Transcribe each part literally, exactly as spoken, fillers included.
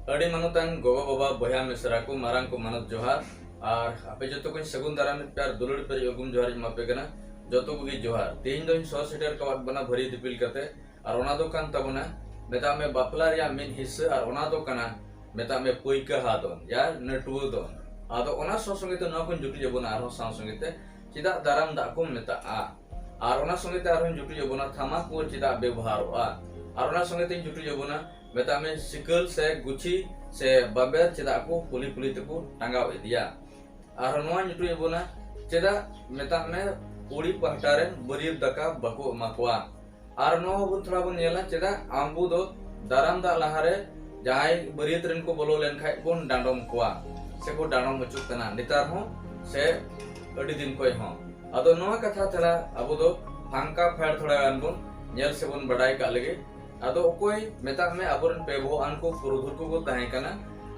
ᱟᱹᱰᱤ ᱢᱟᱱᱚᱛᱟᱱ ᱜᱚᱜᱚ ᱵᱟᱵᱟ, ᱵᱚᱭᱦᱟ ᱢᱤᱥᱨᱟ ᱠᱚ, ᱢᱟᱨᱟᱝ ᱠᱚ, ᱢᱟᱱᱚᱛ ᱡᱚᱦᱟᱨ᱾ ᱟᱨ ᱟᱯᱮ ᱡᱚᱛᱚ ᱠᱚᱧ ᱥᱟᱹᱜᱩᱱ ᱫᱟᱨᱟᱢᱮᱫ ᱯᱮ ᱟᱨ ᱫᱩᱞᱟᱹᱲ ᱯᱮᱨᱮᱡ ᱩᱜᱩᱢ ᱡᱚᱦᱟᱨ ᱤᱧ ᱮᱢᱟ ᱯᱮ ᱠᱟᱱᱟ᱾ ᱡᱚᱛᱚ ᱠᱚᱜᱮ ᱡᱚᱦᱟᱨ᱾ ᱛᱮᱦᱮᱧ ᱫᱚᱧ ᱥᱚ ᱥᱮᱴᱮᱨ ᱠᱟᱣᱟᱫ ᱵᱚᱱᱟ ᱵᱷᱟᱹᱨᱤ ᱫᱤᱯᱤᱞ ᱠᱟᱛᱮ, ᱟᱨ ᱚᱱᱟ ᱫᱚ ᱠᱟᱱ ᱛᱟᱵᱚᱱᱟ, ᱢᱮᱛᱟᱜ ᱢᱮ, ᱵᱟᱯᱞᱟ ᱨᱮᱭᱟᱜ ᱢᱤᱫ ᱦᱤᱥᱥᱟᱹ, ᱟᱨ ᱚᱱᱟ ᱫᱚ ᱠᱟᱱᱟ, ᱢᱮᱛᱟᱜ ᱢᱮ, ᱯᱟᱹᱭᱠᱟᱹᱦᱟ ᱫᱚᱱ ᱭᱟ ᱱᱟᱹᱴᱩᱣᱟᱹ ᱫᱚᱱ᱾ ᱟᱫᱚ ᱚᱱᱟ ᱥᱟᱶ ᱥᱚᱸᱜᱮ ᱛᱮ ᱱᱚᱣᱟ ᱠᱚᱧ ᱡᱩᱴᱩᱡ ᱟᱵᱚᱱᱟ ᱟᱨᱦᱚᱸ ᱥᱟᱶ ᱥᱚᱸᱜᱮ ᱛᱮ, ᱪᱮᱫᱟᱜ ᱫᱟᱨᱟᱢ ᱫᱟᱜ ᱠᱚ ᱢᱮᱛᱟᱜᱼᱟ᱾ ᱟᱨ ᱚᱱᱟ ᱥᱚᱸᱜᱮ ᱛᱮ ᱟᱨᱦᱚᱸᱧ ᱡᱩᱴᱩᱡ ᱟᱵᱚᱱᱟ, ᱛᱷᱟᱢᱟᱠᱩᱨ ᱪᱮᱫᱟᱜ ᱵᱮᱵᱚᱦᱟᱨᱚᱜᱼᱟ᱾ ᱟᱨ ᱚᱱᱟ ᱥᱚᱸᱜᱮ ᱛᱮᱧ ᱡᱩᱴᱩᱡ ᱟᱵᱚᱱᱟ, ᱢᱮᱛᱟᱜ ᱢᱮ, ᱥᱤᱠᱟᱹᱞ ᱥᱮ ᱜᱩᱪᱷᱤ ᱥᱮ ᱵᱟᱵᱮᱨ ᱪᱮᱫᱟᱜ ᱠᱚ ᱠᱩᱞᱦᱤ ᱠᱩᱞᱦᱤ ᱛᱮᱠᱚ ᱴᱟᱸᱜᱟᱣ ᱤᱫᱤᱭᱟ᱾ ᱟᱨᱦᱚᱸ ᱱᱚᱣᱟ ᱧᱩᱴᱩᱡ ᱟᱵᱚᱱᱟ, ᱪᱮᱫᱟᱜ, ᱢᱮᱛᱟᱜ ᱢᱮ, ᱠᱩᱲᱤ ᱯᱟᱦᱴᱟ ᱨᱮᱱ ᱵᱟᱹᱨᱭᱟᱹᱛ ᱫᱟᱠᱟ ᱵᱟᱠᱚ ᱮᱢᱟ ᱠᱚᱣᱟ᱾ ᱟᱨ ᱱᱚᱣᱟ ᱦᱚᱸᱵᱚᱱ ᱛᱷᱚᱲᱟ ᱵᱚᱱ ᱧᱮᱞᱟ, ᱪᱮᱫᱟᱜ ᱟᱵᱚ ᱫᱚ ᱫᱟᱨᱟᱢ ᱫᱟᱜ ᱞᱟᱦᱟᱨᱮ ᱡᱟᱦᱟᱸᱭ ᱵᱟᱹᱨᱭᱟᱹᱛ ᱨᱮᱱ ᱠᱚ ᱵᱚᱞᱚ ᱞᱮᱱᱠᱷᱟᱡ ᱵᱚᱱ ᱰᱟᱸᱰᱚᱢ ᱠᱚᱣᱟ ᱥᱮ ᱠᱚ ᱰᱟᱸᱰᱚᱢ ᱦᱚᱪᱚᱜ ᱠᱟᱱᱟ ᱱᱮᱛᱟᱨ ᱦᱚᱸ ᱥᱮ ᱟᱹᱰᱤ ᱫᱤᱱ ᱠᱷᱚᱡ ᱦᱚᱸ᱾ ᱟᱫᱚ ᱱᱚᱣᱟ ᱠᱟᱛᱷᱟ ᱛᱷᱚᱲᱟ ᱟᱵᱚ ᱫᱚ ᱯᱷᱟᱝᱠᱟ ᱯᱷᱮᱲ ᱛᱷᱚᱲᱟ ᱜᱟᱱ ᱵᱚᱱ ᱧᱮᱞ ᱥᱮᱵᱚᱱ ᱵᱟᱰᱟᱭ ᱠᱟᱜ ᱞᱮᱜᱮ᱾ ᱟᱫᱚ ᱚᱠᱚᱭ, ᱢᱮᱛᱟᱜ ᱢᱮ, ᱟᱵᱚᱨᱮᱱ ᱯᱮ ᱵᱚᱦᱚᱜ ᱟᱱ ᱠᱚ ᱯᱩᱨᱩᱫᱷᱩᱞ ᱠᱚᱠᱚ ᱛᱟᱦᱮᱸ ᱠᱟᱱᱟ,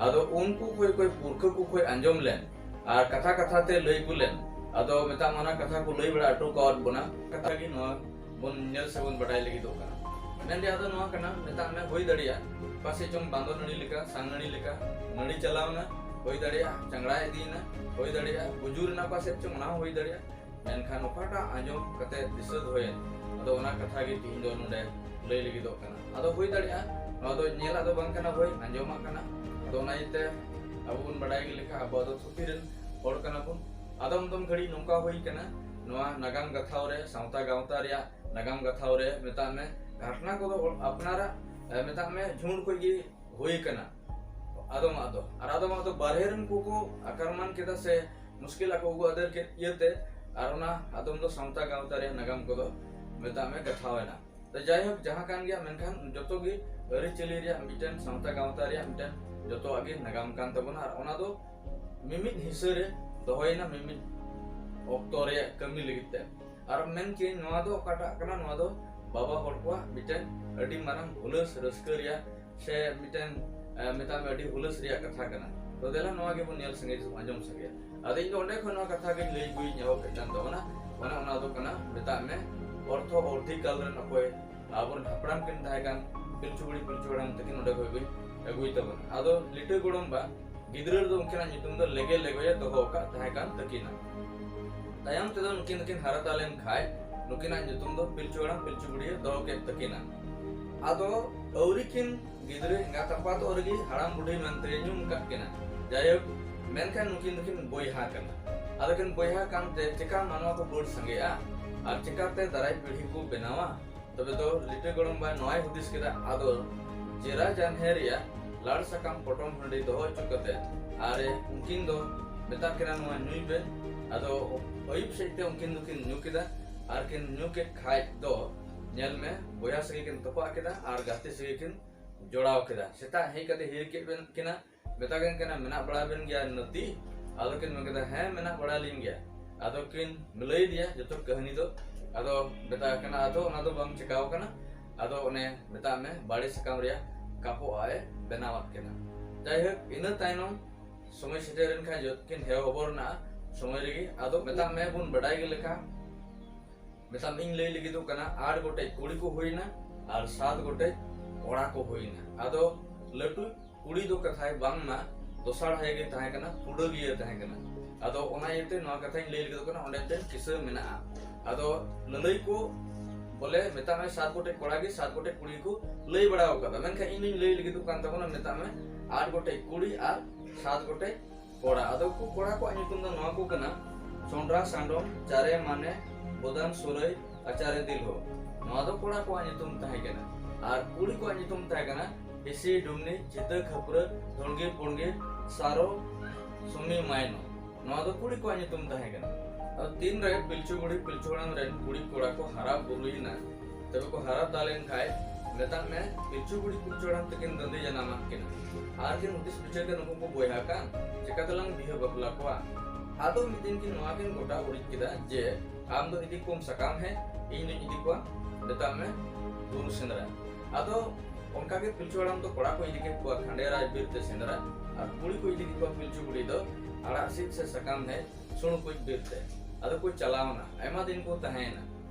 ᱟᱫᱚ ᱩᱱᱠᱩ ᱠᱷᱚᱡ ᱚᱠᱚᱭ ᱯᱩᱨᱠᱷᱟᱹ ᱠᱚ ᱠᱷᱚᱡ ᱟᱸᱡᱚᱢ ᱞᱮᱱ ᱟᱨ ᱠᱟᱛᱷᱟ ᱠᱟᱛᱷᱟ ᱛᱮ ᱞᱟᱹᱭ ᱟᱹᱜᱩ ᱞᱮᱱ, ᱟᱫᱚ ᱢᱮᱛᱟᱜ ᱢᱮ, ᱚᱱᱟ ᱠᱟᱛᱷᱟ ᱠᱚ ᱞᱟᱹᱭ ᱵᱟᱲᱟ ᱦᱚᱴᱚ ᱠᱟᱣᱟᱫ ᱵᱚᱱᱟ᱾ ᱠᱟᱛᱷᱟ ᱜᱮ ᱱᱚᱣᱟ ᱵᱚᱱ ᱧᱮᱞ ᱥᱮᱵᱚᱱ ᱵᱟᱰᱟᱭ ᱞᱟᱹᱜᱤᱫᱚᱜ ᱠᱟᱱᱟ᱾ ᱢᱮᱱ ᱨᱮᱭᱟᱜ ᱫᱚ ᱱᱚᱣᱟ ᱠᱟᱱᱟ, ᱢᱮᱛᱟᱜ ᱢᱮ, ᱦᱩᱭ ᱫᱟᱲᱮᱭᱟᱜᱼᱟ ᱯᱟᱥᱮᱡ ᱪᱚᱝ ᱵᱟᱸᱫᱚ ᱱᱟᱹᱲᱤ ᱞᱮᱠᱟ, ᱥᱟᱝ ᱱᱟᱹᱲᱤ ᱞᱮᱠᱟ ᱱᱟᱹᱲᱤ ᱪᱟᱞᱟᱣᱱᱟ, ᱦᱩᱭ ᱫᱟᱲᱮᱭᱟᱜᱼᱟ ᱪᱟᱝᱲᱟ ᱤᱫᱤᱭᱮᱱᱟ, ᱦᱩᱭ ᱫᱟᱲᱮᱭᱟᱜᱼᱟ ᱵᱩᱡᱩᱨ ᱮᱱᱟ ᱯᱟᱥᱮᱡ ᱪᱚᱝ, ᱚᱱᱟ ᱦᱚᱸ ᱦᱩᱭ ᱫᱟᱲᱮᱭᱟᱜᱼᱟ᱾ ᱢᱮᱱᱠᱷᱟᱱ ᱚᱠᱟᱴᱟᱜ ᱟᱸᱡᱚᱢ ᱠᱟᱛᱮ ᱫᱤᱥᱟᱹ ᱫᱚᱦᱚᱭᱮᱱ, ᱟᱫᱚ ᱚᱱᱟ ᱠᱟᱛᱷᱟ ᱜᱮ ᱛᱤᱦᱤᱧ ᱫᱚ ᱱᱚᱰᱮ ᱞᱟᱹᱭ ᱞᱟᱹᱜᱤᱫᱚᱜ ᱠᱟᱱᱟ᱾ ᱟᱫᱚ ᱦᱩᱭ ᱫᱟᱲᱮᱭᱟᱜᱼᱟ ᱱᱚᱣᱟ ᱫᱚ ᱧᱮᱞᱟᱜ ᱫᱚ ᱵᱟᱝ ᱠᱟᱱᱟ, ᱦᱳᱭ ᱟᱸᱡᱚᱢᱟᱜ ᱠᱟᱱᱟ᱾ ᱟᱫᱚ ᱚᱱᱟ ᱤᱭᱟᱹᱛᱮ ᱟᱵᱚ ᱵᱚᱱ ᱵᱟᱰᱟᱭ ᱜᱮ ᱞᱮᱠᱟ ᱟᱵᱚ ᱫᱚ ᱛᱷᱩᱛᱤ ᱨᱮᱱ ᱦᱚᱲ ᱠᱟᱱᱟ ᱵᱚᱱ᱾ ᱟᱫᱚᱢ ᱟᱫᱚᱢ ᱜᱷᱟᱹᱲᱤᱡ ᱱᱚᱝᱠᱟ ᱦᱩᱭ ᱠᱟᱱᱟ, ᱱᱚᱣᱟ ᱱᱟᱜᱟᱢ ᱜᱟᱛᱷᱟᱣ ᱨᱮ, ᱥᱟᱶᱛᱟ ᱜᱟᱶᱛᱟ ᱨᱮᱭᱟᱜ ᱱᱟᱜᱟᱢ ᱜᱟᱛᱷᱟᱣ ᱨᱮ, ᱢᱮᱛᱟᱜ ᱢᱮ, ᱜᱷᱟᱴᱱᱟ ᱠᱚᱫᱚ ᱟᱯᱱᱟᱨᱟᱜ, ᱮ, ᱢᱮᱛᱟᱜ ᱢᱮ, ᱡᱷᱩᱸᱰ ᱠᱷᱚᱡ ᱜᱮ ᱦᱩᱭ ᱠᱟᱱᱟ᱾ ᱟᱫᱚᱢᱟᱜ ᱫᱚ, ᱟᱨ ᱟᱫᱚᱢᱟᱜ ᱫᱚ ᱵᱟᱨᱦᱮ ᱨᱮᱱ ᱠᱚᱠᱚ ᱟᱠᱨᱚᱢᱚᱱ ᱠᱮᱫᱟ ᱥᱮ ᱢᱩᱥᱠᱤᱞ ᱟᱠᱚ ᱟᱹᱜᱩ ᱟᱫᱮᱨ ᱠᱮᱫ ᱤᱭᱟᱹᱛᱮ, ᱟᱨ ᱚᱱᱟ ᱟᱫᱚᱢ ᱫᱚ ᱥᱟᱶᱛᱟ ᱜᱟᱶᱛᱟ ᱨᱮᱭᱟᱜ ᱱᱟᱜᱟᱢ ᱠᱚᱫᱚ, ᱢᱮᱛᱟᱜ ᱢᱮ, ᱜᱟᱛᱷᱟᱣ ᱮᱱᱟ᱾ ᱛᱚ ᱡᱟᱭᱦᱳᱠ, ᱡᱟᱦᱟᱸ ᱠᱟᱱ ᱜᱮᱭᱟ, ᱢᱮᱱᱠᱷᱟᱱ ᱡᱚᱛᱚ ᱜᱮ ᱟᱹᱨᱤᱪᱟᱹᱞᱤ ᱨᱮᱭᱟᱜ ᱢᱤᱫᱴᱮᱱ, ᱥᱟᱶᱛᱟ ᱜᱟᱶᱛᱟ ᱨᱮᱭᱟᱜ ᱢᱤᱫᱴᱮᱱ ᱡᱚᱛᱚᱣᱟᱜ ᱜᱮ ᱱᱟᱜᱟᱢ ᱠᱟᱱ ᱛᱟᱵᱚᱱᱟ, ᱟᱨ ᱚᱱᱟ ᱫᱚ ᱢᱤᱢᱤᱫ ᱦᱤᱥᱟᱹ ᱨᱮ ᱫᱚᱦᱚᱭᱮᱱᱟ, ᱢᱤᱢᱤᱫ ᱚᱠᱛᱚ ᱨᱮᱭᱟᱜ ᱠᱟᱹᱢᱤ ᱞᱟᱹᱜᱤᱫ ᱛᱮ᱾ ᱟᱨ ᱢᱮᱱ ᱠᱤᱭᱟᱹᱧ, ᱱᱚᱣᱟ ᱫᱚ ᱚᱠᱟᱴᱟᱜ ᱠᱟᱱᱟ? ᱱᱚᱣᱟ ᱫᱚ ᱵᱟᱵᱟ ᱦᱚᱲ ᱠᱚᱣᱟᱜ ᱢᱤᱫᱴᱮᱱ ᱟᱹᱰᱤ ᱢᱟᱨᱟᱝ ᱦᱩᱞᱟᱹᱥ ᱨᱟᱹᱥᱠᱟᱹ ᱨᱮᱭᱟᱜ ᱥᱮ ᱢᱤᱫᱴᱮᱱ, ᱮ, ᱢᱮᱛᱟᱜ ᱢᱮ, ᱟᱹᱰᱤ ᱦᱩᱞᱟᱹᱥ ᱨᱮᱭᱟᱜ ᱠᱟᱛᱷᱟ ᱠᱟᱱᱟ᱾ ᱛᱚ ᱫᱮᱞᱟ ᱱᱚᱣᱟ ᱜᱮᱵᱚᱱ ᱧᱮᱞ ᱥᱟᱸᱜᱮ ᱥᱮ ᱵᱚᱱ ᱟᱸᱡᱚᱢ ᱥᱟᱸᱜᱮᱭᱟ᱾ ᱟᱫᱚ ᱤᱧ ᱫᱚ ᱚᱸᱰᱮ ᱠᱷᱚᱱ ᱱᱚᱣᱟ ᱠᱟᱛᱷᱟ ᱜᱤᱧ ᱞᱟᱹᱭ ᱟᱹᱜᱩᱭᱤᱧ ᱮᱦᱚᱵ ᱮᱫ ᱠᱟᱱ ᱛᱟᱵᱚᱱᱟ᱾ ᱚᱱᱟ, ᱚᱱᱟ ᱫᱚ ᱠᱟᱱᱟ, ᱢᱮᱛᱟᱜ ᱢᱮ, ᱚᱨᱛᱷᱚ ᱚᱨᱫᱷᱤ ᱠᱟᱞ ᱨᱮᱱ ᱚᱠᱚᱭ ᱟᱵᱚᱨᱮᱱ ᱦᱟᱯᱲᱟᱢ ᱠᱤᱱ ᱛᱟᱦᱮᱸ ᱠᱟᱱ, ᱯᱤᱞᱪᱩ ᱵᱩᱲᱦᱤ ᱯᱤᱞᱪᱩ ᱦᱟᱲᱟᱢ ᱛᱟᱹᱠᱤᱱ, ᱚᱸᱰᱮ ᱠᱷᱚᱡ ᱜᱤᱧ ᱟᱹᱜᱩᱭ ᱛᱟᱵᱚᱱᱟ᱾ ᱟᱫᱚ ᱞᱤᱴᱟᱹ ᱜᱚᱲᱚᱢᱵᱟ ᱜᱤᱫᱽᱨᱟᱹ ᱨᱮᱫᱚ ᱩᱱᱠᱤᱱᱟᱜ ᱧᱩᱛᱩᱢ ᱫᱚ ᱞᱮᱜᱮ ᱞᱮᱜᱚᱭᱮ ᱫᱚᱦᱚ ᱟᱠᱟᱫ ᱛᱟᱦᱮᱸ ᱠᱟᱱ ᱛᱟᱹᱠᱤᱱᱟ᱾ ᱛᱟᱭᱚᱢ ᱛᱮᱫᱚ ᱱᱩᱠᱤᱱ ᱫᱚᱠᱤᱱ ᱦᱟᱨᱟ ᱛᱟᱞᱮᱱ ᱠᱷᱟᱡ ᱱᱩᱠᱤᱱᱟᱜ ᱧᱩᱛᱩᱢ ᱫᱚ ᱯᱤᱞᱪᱩ ᱦᱟᱲᱟᱢ ᱯᱤᱞᱪᱩ ᱵᱩᱲᱦᱤᱭᱮ ᱫᱚᱦᱚ ᱠᱮᱫ ᱛᱟᱹᱠᱤᱱᱟ᱾ ᱟᱫᱚ ᱟᱹᱣᱨᱤ ᱠᱤᱱ ᱜᱤᱫᱽᱨᱟᱹ ᱮᱸᱜᱟᱛ ᱟᱯᱟᱛᱚᱜ ᱨᱮᱜᱮ ᱦᱟᱲᱟᱢ ᱵᱩᱰᱷᱤ ᱢᱮᱱᱛᱮ ᱧᱩᱢ ᱟᱠᱟᱫ ᱠᱤᱱᱟ᱾ ᱡᱟᱭᱦᱳᱠ, ᱢᱮᱱᱠᱷᱟᱱ ᱱᱩᱠᱤᱱ ᱫᱚᱠᱤᱱ ᱵᱚᱭᱦᱟ ᱠᱟᱱᱟ᱾ ᱟᱫᱚ ᱠᱤᱱ ᱵᱚᱭᱦᱟ ᱠᱟᱱᱛᱮ ᱪᱮᱠᱟ ᱢᱟᱱᱣᱟ ᱠᱚ ᱵᱟᱹᱲ ᱥᱟᱸᱜᱮᱜᱼᱟ ᱟᱨ ᱪᱮᱠᱟᱛᱮ ᱫᱟᱨᱟᱭ ᱯᱤᱲᱦᱤ ᱠᱚ ᱵᱮᱱᱟᱣᱟ? ᱛᱚᱵᱮ ᱫᱚ ᱞᱤᱴᱟᱹ ᱜᱚᱲᱚᱢ ᱵᱟ ᱱᱚᱣᱟᱭ ᱦᱩᱫᱤᱥ ᱠᱮᱫᱟ, ᱟᱫᱚ ᱡᱮᱨᱟ ᱡᱟᱱᱦᱮ ᱨᱮᱭᱟᱜ ᱞᱟᱲ ᱥᱟᱠᱟᱢ ᱯᱚᱴᱚᱢ ᱦᱟᱺᱰᱤ ᱫᱚᱦᱚ ᱦᱚᱪᱚ ᱠᱟᱛᱮ ᱟᱨ ᱩᱱᱠᱤᱱ ᱫᱚ ᱢᱮᱛᱟᱜ ᱠᱤᱱᱟ, "ᱱᱚᱣᱟ ᱧᱩᱭ ᱯᱮ᱾" ᱟᱫᱚ ᱟᱹᱭᱩᱵ ᱥᱮᱫ ᱛᱮ ᱩᱱᱠᱤᱱ ᱫᱚᱠᱤᱱ ᱧᱩ ᱠᱮᱫᱟ᱾ ᱟᱨ ᱠᱤᱱ ᱧᱩ ᱠᱮᱫ ᱠᱷᱟᱡ ᱫᱚ ᱧᱮᱞ ᱢᱮ, ᱵᱚᱭᱦᱟ ᱥᱟᱹᱜᱟᱹᱭ ᱠᱤᱱ ᱛᱚᱯᱟᱜ ᱠᱮᱫᱟ ᱟᱨ ᱜᱟᱛᱮ ᱥᱟᱹᱜᱟᱹᱭ ᱠᱤᱱ ᱡᱚᱲᱟᱣ ᱠᱮᱫᱟ᱾ ᱥᱮᱛᱟᱜ ᱦᱮᱡ ᱠᱟᱛᱮ ᱦᱤᱨᱤ ᱠᱮᱫ ᱵᱮᱱ ᱠᱤᱱᱟ, ᱢᱮᱛᱟ ᱠᱤᱱ ᱠᱟᱱᱟ, "ᱢᱮᱱᱟᱜ ᱵᱟᱲᱟ ᱵᱮᱱ ᱜᱮᱭᱟ ᱱᱟᱹᱛᱤ?" ᱟᱫᱚ ᱠᱤᱱ ᱢᱮᱱ ᱠᱮᱫᱟ, "ᱦᱮᱸ, ᱢᱮᱱᱟᱜ ᱵᱟᱲᱟ ᱞᱤᱧ ᱜᱮᱭᱟ᱾" ᱟᱫᱚ ᱠᱤᱱ ᱞᱟᱹᱭ ᱟᱫᱮᱭᱟ ᱡᱚᱛᱚ ᱠᱟᱹᱦᱱᱤ ᱫᱚ᱾ ᱟᱫᱚ ᱢᱮᱛᱟ ᱠᱤᱱᱟ, ᱟᱫᱚ ᱚᱱᱟ ᱫᱚ ᱵᱟᱝ ᱪᱤᱠᱟᱣ ᱠᱟᱱᱟ, ᱟᱫᱚ ᱚᱱᱮ ᱢᱮᱛᱟᱜ ᱢᱮ ᱵᱟᱲᱮ ᱥᱟᱠᱟᱢ ᱨᱮᱭᱟᱜ ᱠᱟᱯᱚᱜ ᱮ ᱵᱮᱱᱟᱣᱟᱫ ᱠᱤᱱᱟ᱾ ᱡᱟᱭᱦᱳᱠ, ᱤᱱᱟᱹ ᱛᱟᱭᱱᱚᱢ ᱥᱚᱢᱚᱭ ᱥᱮᱴᱮᱨᱮᱱ ᱠᱷᱟᱱ ᱡᱚᱛᱚ ᱠᱤᱱ ᱦᱮᱣ ᱦᱚᱵᱚᱨ ᱮᱱᱟ ᱥᱚᱢᱚᱭ ᱨᱮᱜᱮ᱾ ᱟᱫᱚ ᱢᱮᱛᱟᱜ ᱢᱮ ᱵᱚᱱ ᱵᱟᱰᱟᱭ ᱜᱮ ᱞᱮᱠᱟ, ᱢᱮᱛᱟᱜ ᱢᱮ ᱤᱧ ᱞᱟᱹᱭ ᱞᱟᱹᱜᱤᱫᱚᱜ ᱠᱟᱱᱟ, ᱟᱴ ᱜᱚᱴᱮᱡ ᱠᱩᱲᱤ ᱠᱚ ᱦᱩᱭᱱᱟ ᱟᱨ ᱥᱟᱛ ᱜᱚᱴᱮᱡ ᱠᱚᱲᱟ ᱠᱚ ᱦᱩᱭᱱᱟ᱾ ᱟᱫᱚ ᱞᱟᱹᱴᱩ ᱠᱩᱲᱤ ᱫᱚ ᱠᱟᱛᱷᱟᱭ ᱵᱟᱝᱢᱟ ᱫᱚᱥᱟᱲ ᱦᱟᱭ ᱜᱮ ᱛᱟᱦᱮᱸ ᱠᱟᱱᱟ, ᱯᱩᱰᱟᱹᱜᱤᱭᱟᱹ ᱛᱟᱦᱮᱸ ᱠᱟᱱᱟ᱾ ᱟᱫᱚ ᱚᱱᱟ ᱤᱭᱟᱹᱛᱮ ᱱᱚᱣᱟ ᱠᱟᱛᱷᱟᱧ ᱞᱟᱹᱭ ᱞᱟᱹᱜᱤᱫᱚᱜ ᱠᱟᱱᱟ, ᱚᱸᱰᱮ ᱢᱤᱫᱴᱮᱱ ᱠᱤᱥᱟᱹ ᱢᱮᱱᱟᱜᱼᱟ᱾ ᱟᱫᱚ ᱞᱟᱹᱞᱟᱹᱭ ᱠᱚ ᱵᱚᱞᱮ ᱢᱮᱛᱟᱜ ᱢᱮ ᱥᱟᱛ ᱜᱚᱴᱮᱡ ᱠᱚᱲᱟ ᱜᱮ ᱥᱟᱛ ᱜᱚᱴᱮᱡ ᱠᱩᱲᱤ ᱠᱚ ᱞᱟᱹᱭ ᱵᱟᱲᱟ ᱟᱠᱟᱫᱟ, ᱢᱮᱱᱠᱷᱟᱱ ᱤᱧ ᱫᱩᱧ ᱞᱟᱹᱭ ᱞᱟᱹᱜᱤᱫᱚᱜ ᱠᱟᱱ ᱛᱟᱵᱚᱱᱟ, ᱢᱮᱛᱟᱜ ᱢᱮ ᱟᱴ ᱜᱚᱴᱮᱡ ᱠᱩᱲᱤ ᱟᱨ ᱥᱟᱛ ᱜᱚᱴᱮᱡ ᱠᱚᱲᱟ᱾ ᱟᱫᱚ ᱠᱚ ᱠᱚᱲᱟ ᱠᱚᱣᱟᱜ ᱧᱩᱛᱩᱢ ᱫᱚ ᱱᱚᱣᱟ ᱠᱚ ᱠᱟᱱᱟ, ᱥᱚᱸᱰᱨᱟ ᱥᱟᱸᱰᱚᱢ, ᱪᱟᱨᱮ ᱢᱟᱱᱮ, ᱵᱚᱫᱟᱱ ᱥᱩᱨᱟᱹᱭ, ᱟᱪᱟᱨᱮ ᱫᱤᱞᱦᱚ᱾ ᱱᱚᱣᱟ ᱫᱚ ᱠᱚᱲᱟ ᱠᱚᱣᱟᱜ ᱧᱩᱛᱩᱢ ᱛᱟᱦᱮᱸ ᱠᱟᱱᱟ᱾ ᱟᱨ ᱠᱩᱲᱤ ᱠᱚᱣᱟᱜ ᱧᱩᱛᱩᱢ ᱛᱟᱦᱮᱸ ᱠᱟᱱᱟ ᱦᱤᱥᱤ, ᱰᱩᱢᱱᱤ, ᱪᱷᱤᱛᱟᱹ, ᱠᱷᱟᱹᱯᱨᱟᱹ, ᱫᱷᱩᱲᱜᱤ, ᱯᱩᱲᱜᱤ, ᱥᱟᱨᱚ, ᱥᱩᱢᱤ, ᱢᱟᱭᱱᱚ᱾ ᱱᱚᱣᱟ ᱫᱚ ᱠᱩᱲᱤ ᱠᱚᱣᱟᱜ ᱧᱩᱛᱩᱢ ᱛᱟᱦᱮᱸ ᱠᱟᱱᱟ᱾ ᱟᱫᱚ ᱛᱤᱱᱨᱮ ᱯᱤᱞᱪᱩ ᱵᱩᱲᱦᱤ ᱯᱤᱞᱪᱩ ᱦᱟᱲᱟᱢ ᱨᱮᱱ ᱠᱩᱲᱤ ᱠᱚᱲᱟ ᱠᱚ ᱦᱟᱨᱟ ᱵᱩᱨᱩᱭᱮᱱᱟ, ᱛᱚᱵᱮ ᱠᱚ ᱦᱟᱨᱟ ᱛᱟᱞᱮᱱ ᱠᱷᱟᱡ, ᱢᱮᱛᱟᱜ ᱢᱮ ᱯᱤᱞᱪᱩ ᱵᱩᱲᱦᱤ ᱯᱤᱞᱪᱩ ᱦᱟᱲᱟᱢ ᱛᱟᱹᱠᱤᱱ ᱫᱟᱹᱫᱤ ᱡᱟᱱᱟᱢᱟᱫ ᱠᱤᱱᱟ᱾ ᱟᱨ ᱠᱤᱱ ᱦᱩᱫᱤᱥ ᱵᱤᱪᱟᱹᱨ ᱠᱮᱫ, ᱱᱩᱠᱩ ᱠᱚ ᱵᱚᱭᱦᱟ ᱠᱟᱱ, ᱪᱤᱠᱟᱹ ᱛᱮᱞᱟᱝ ᱵᱤᱦᱟᱹ ᱵᱟᱯᱞᱟ ᱠᱚᱣᱟ? ᱟᱫᱚ ᱢᱤᱫ ᱫᱤᱱ ᱠᱤᱱ ᱱᱚᱣᱟ ᱠᱤᱱ ᱜᱚᱴᱟ ᱩᱨᱤᱡ ᱠᱮᱫᱟ ᱡᱮ, ᱟᱢ ᱫᱚ ᱤᱫᱤ ᱠᱚᱢ ᱥᱟᱠᱟᱢ ᱦᱮᱡ, ᱤᱧ ᱫᱚᱧ ᱤᱫᱤ ᱠᱚᱣᱟ, ᱢᱮᱛᱟᱜ ᱢᱮ, ᱵᱩᱨᱩ ᱥᱮᱸᱫᱽᱨᱟ᱾ ᱟᱫᱚ ᱚᱱᱠᱟ ᱜᱮ ᱯᱤᱞᱪᱩ ᱦᱟᱲᱟᱢ ᱫᱚ ᱠᱚᱲᱟ ᱠᱚ ᱤᱫᱤ ᱠᱮᱫ ᱠᱚᱣᱟ ᱠᱷᱟᱸᱰᱮ ᱨᱟᱡᱽ ᱵᱤᱨ ᱛᱮ ᱥᱮᱸᱫᱽᱨᱟ, ᱟᱨ ᱠᱩᱲᱤ ᱠᱚ ᱤᱫᱤ ᱠᱮᱫ ᱠᱚᱣᱟ ᱯᱤᱞᱪᱩ ᱵᱩᱲᱦᱤ ᱫᱚ ᱟᱲᱟᱜ ᱥᱤᱫ ᱥᱮ ᱥᱟᱠᱟᱢ ᱦᱮᱡ ᱥᱩᱬᱩ ᱠᱩᱡ ᱵᱤᱨ ᱛᱮ᱾ ᱟᱫᱚ ᱠᱚ ᱪᱟᱞᱟᱣᱱᱟ, ᱟᱭᱢᱟ ᱫᱤᱱ ᱠᱚ ᱛᱟᱦᱮᱸᱭᱮᱱᱟ᱾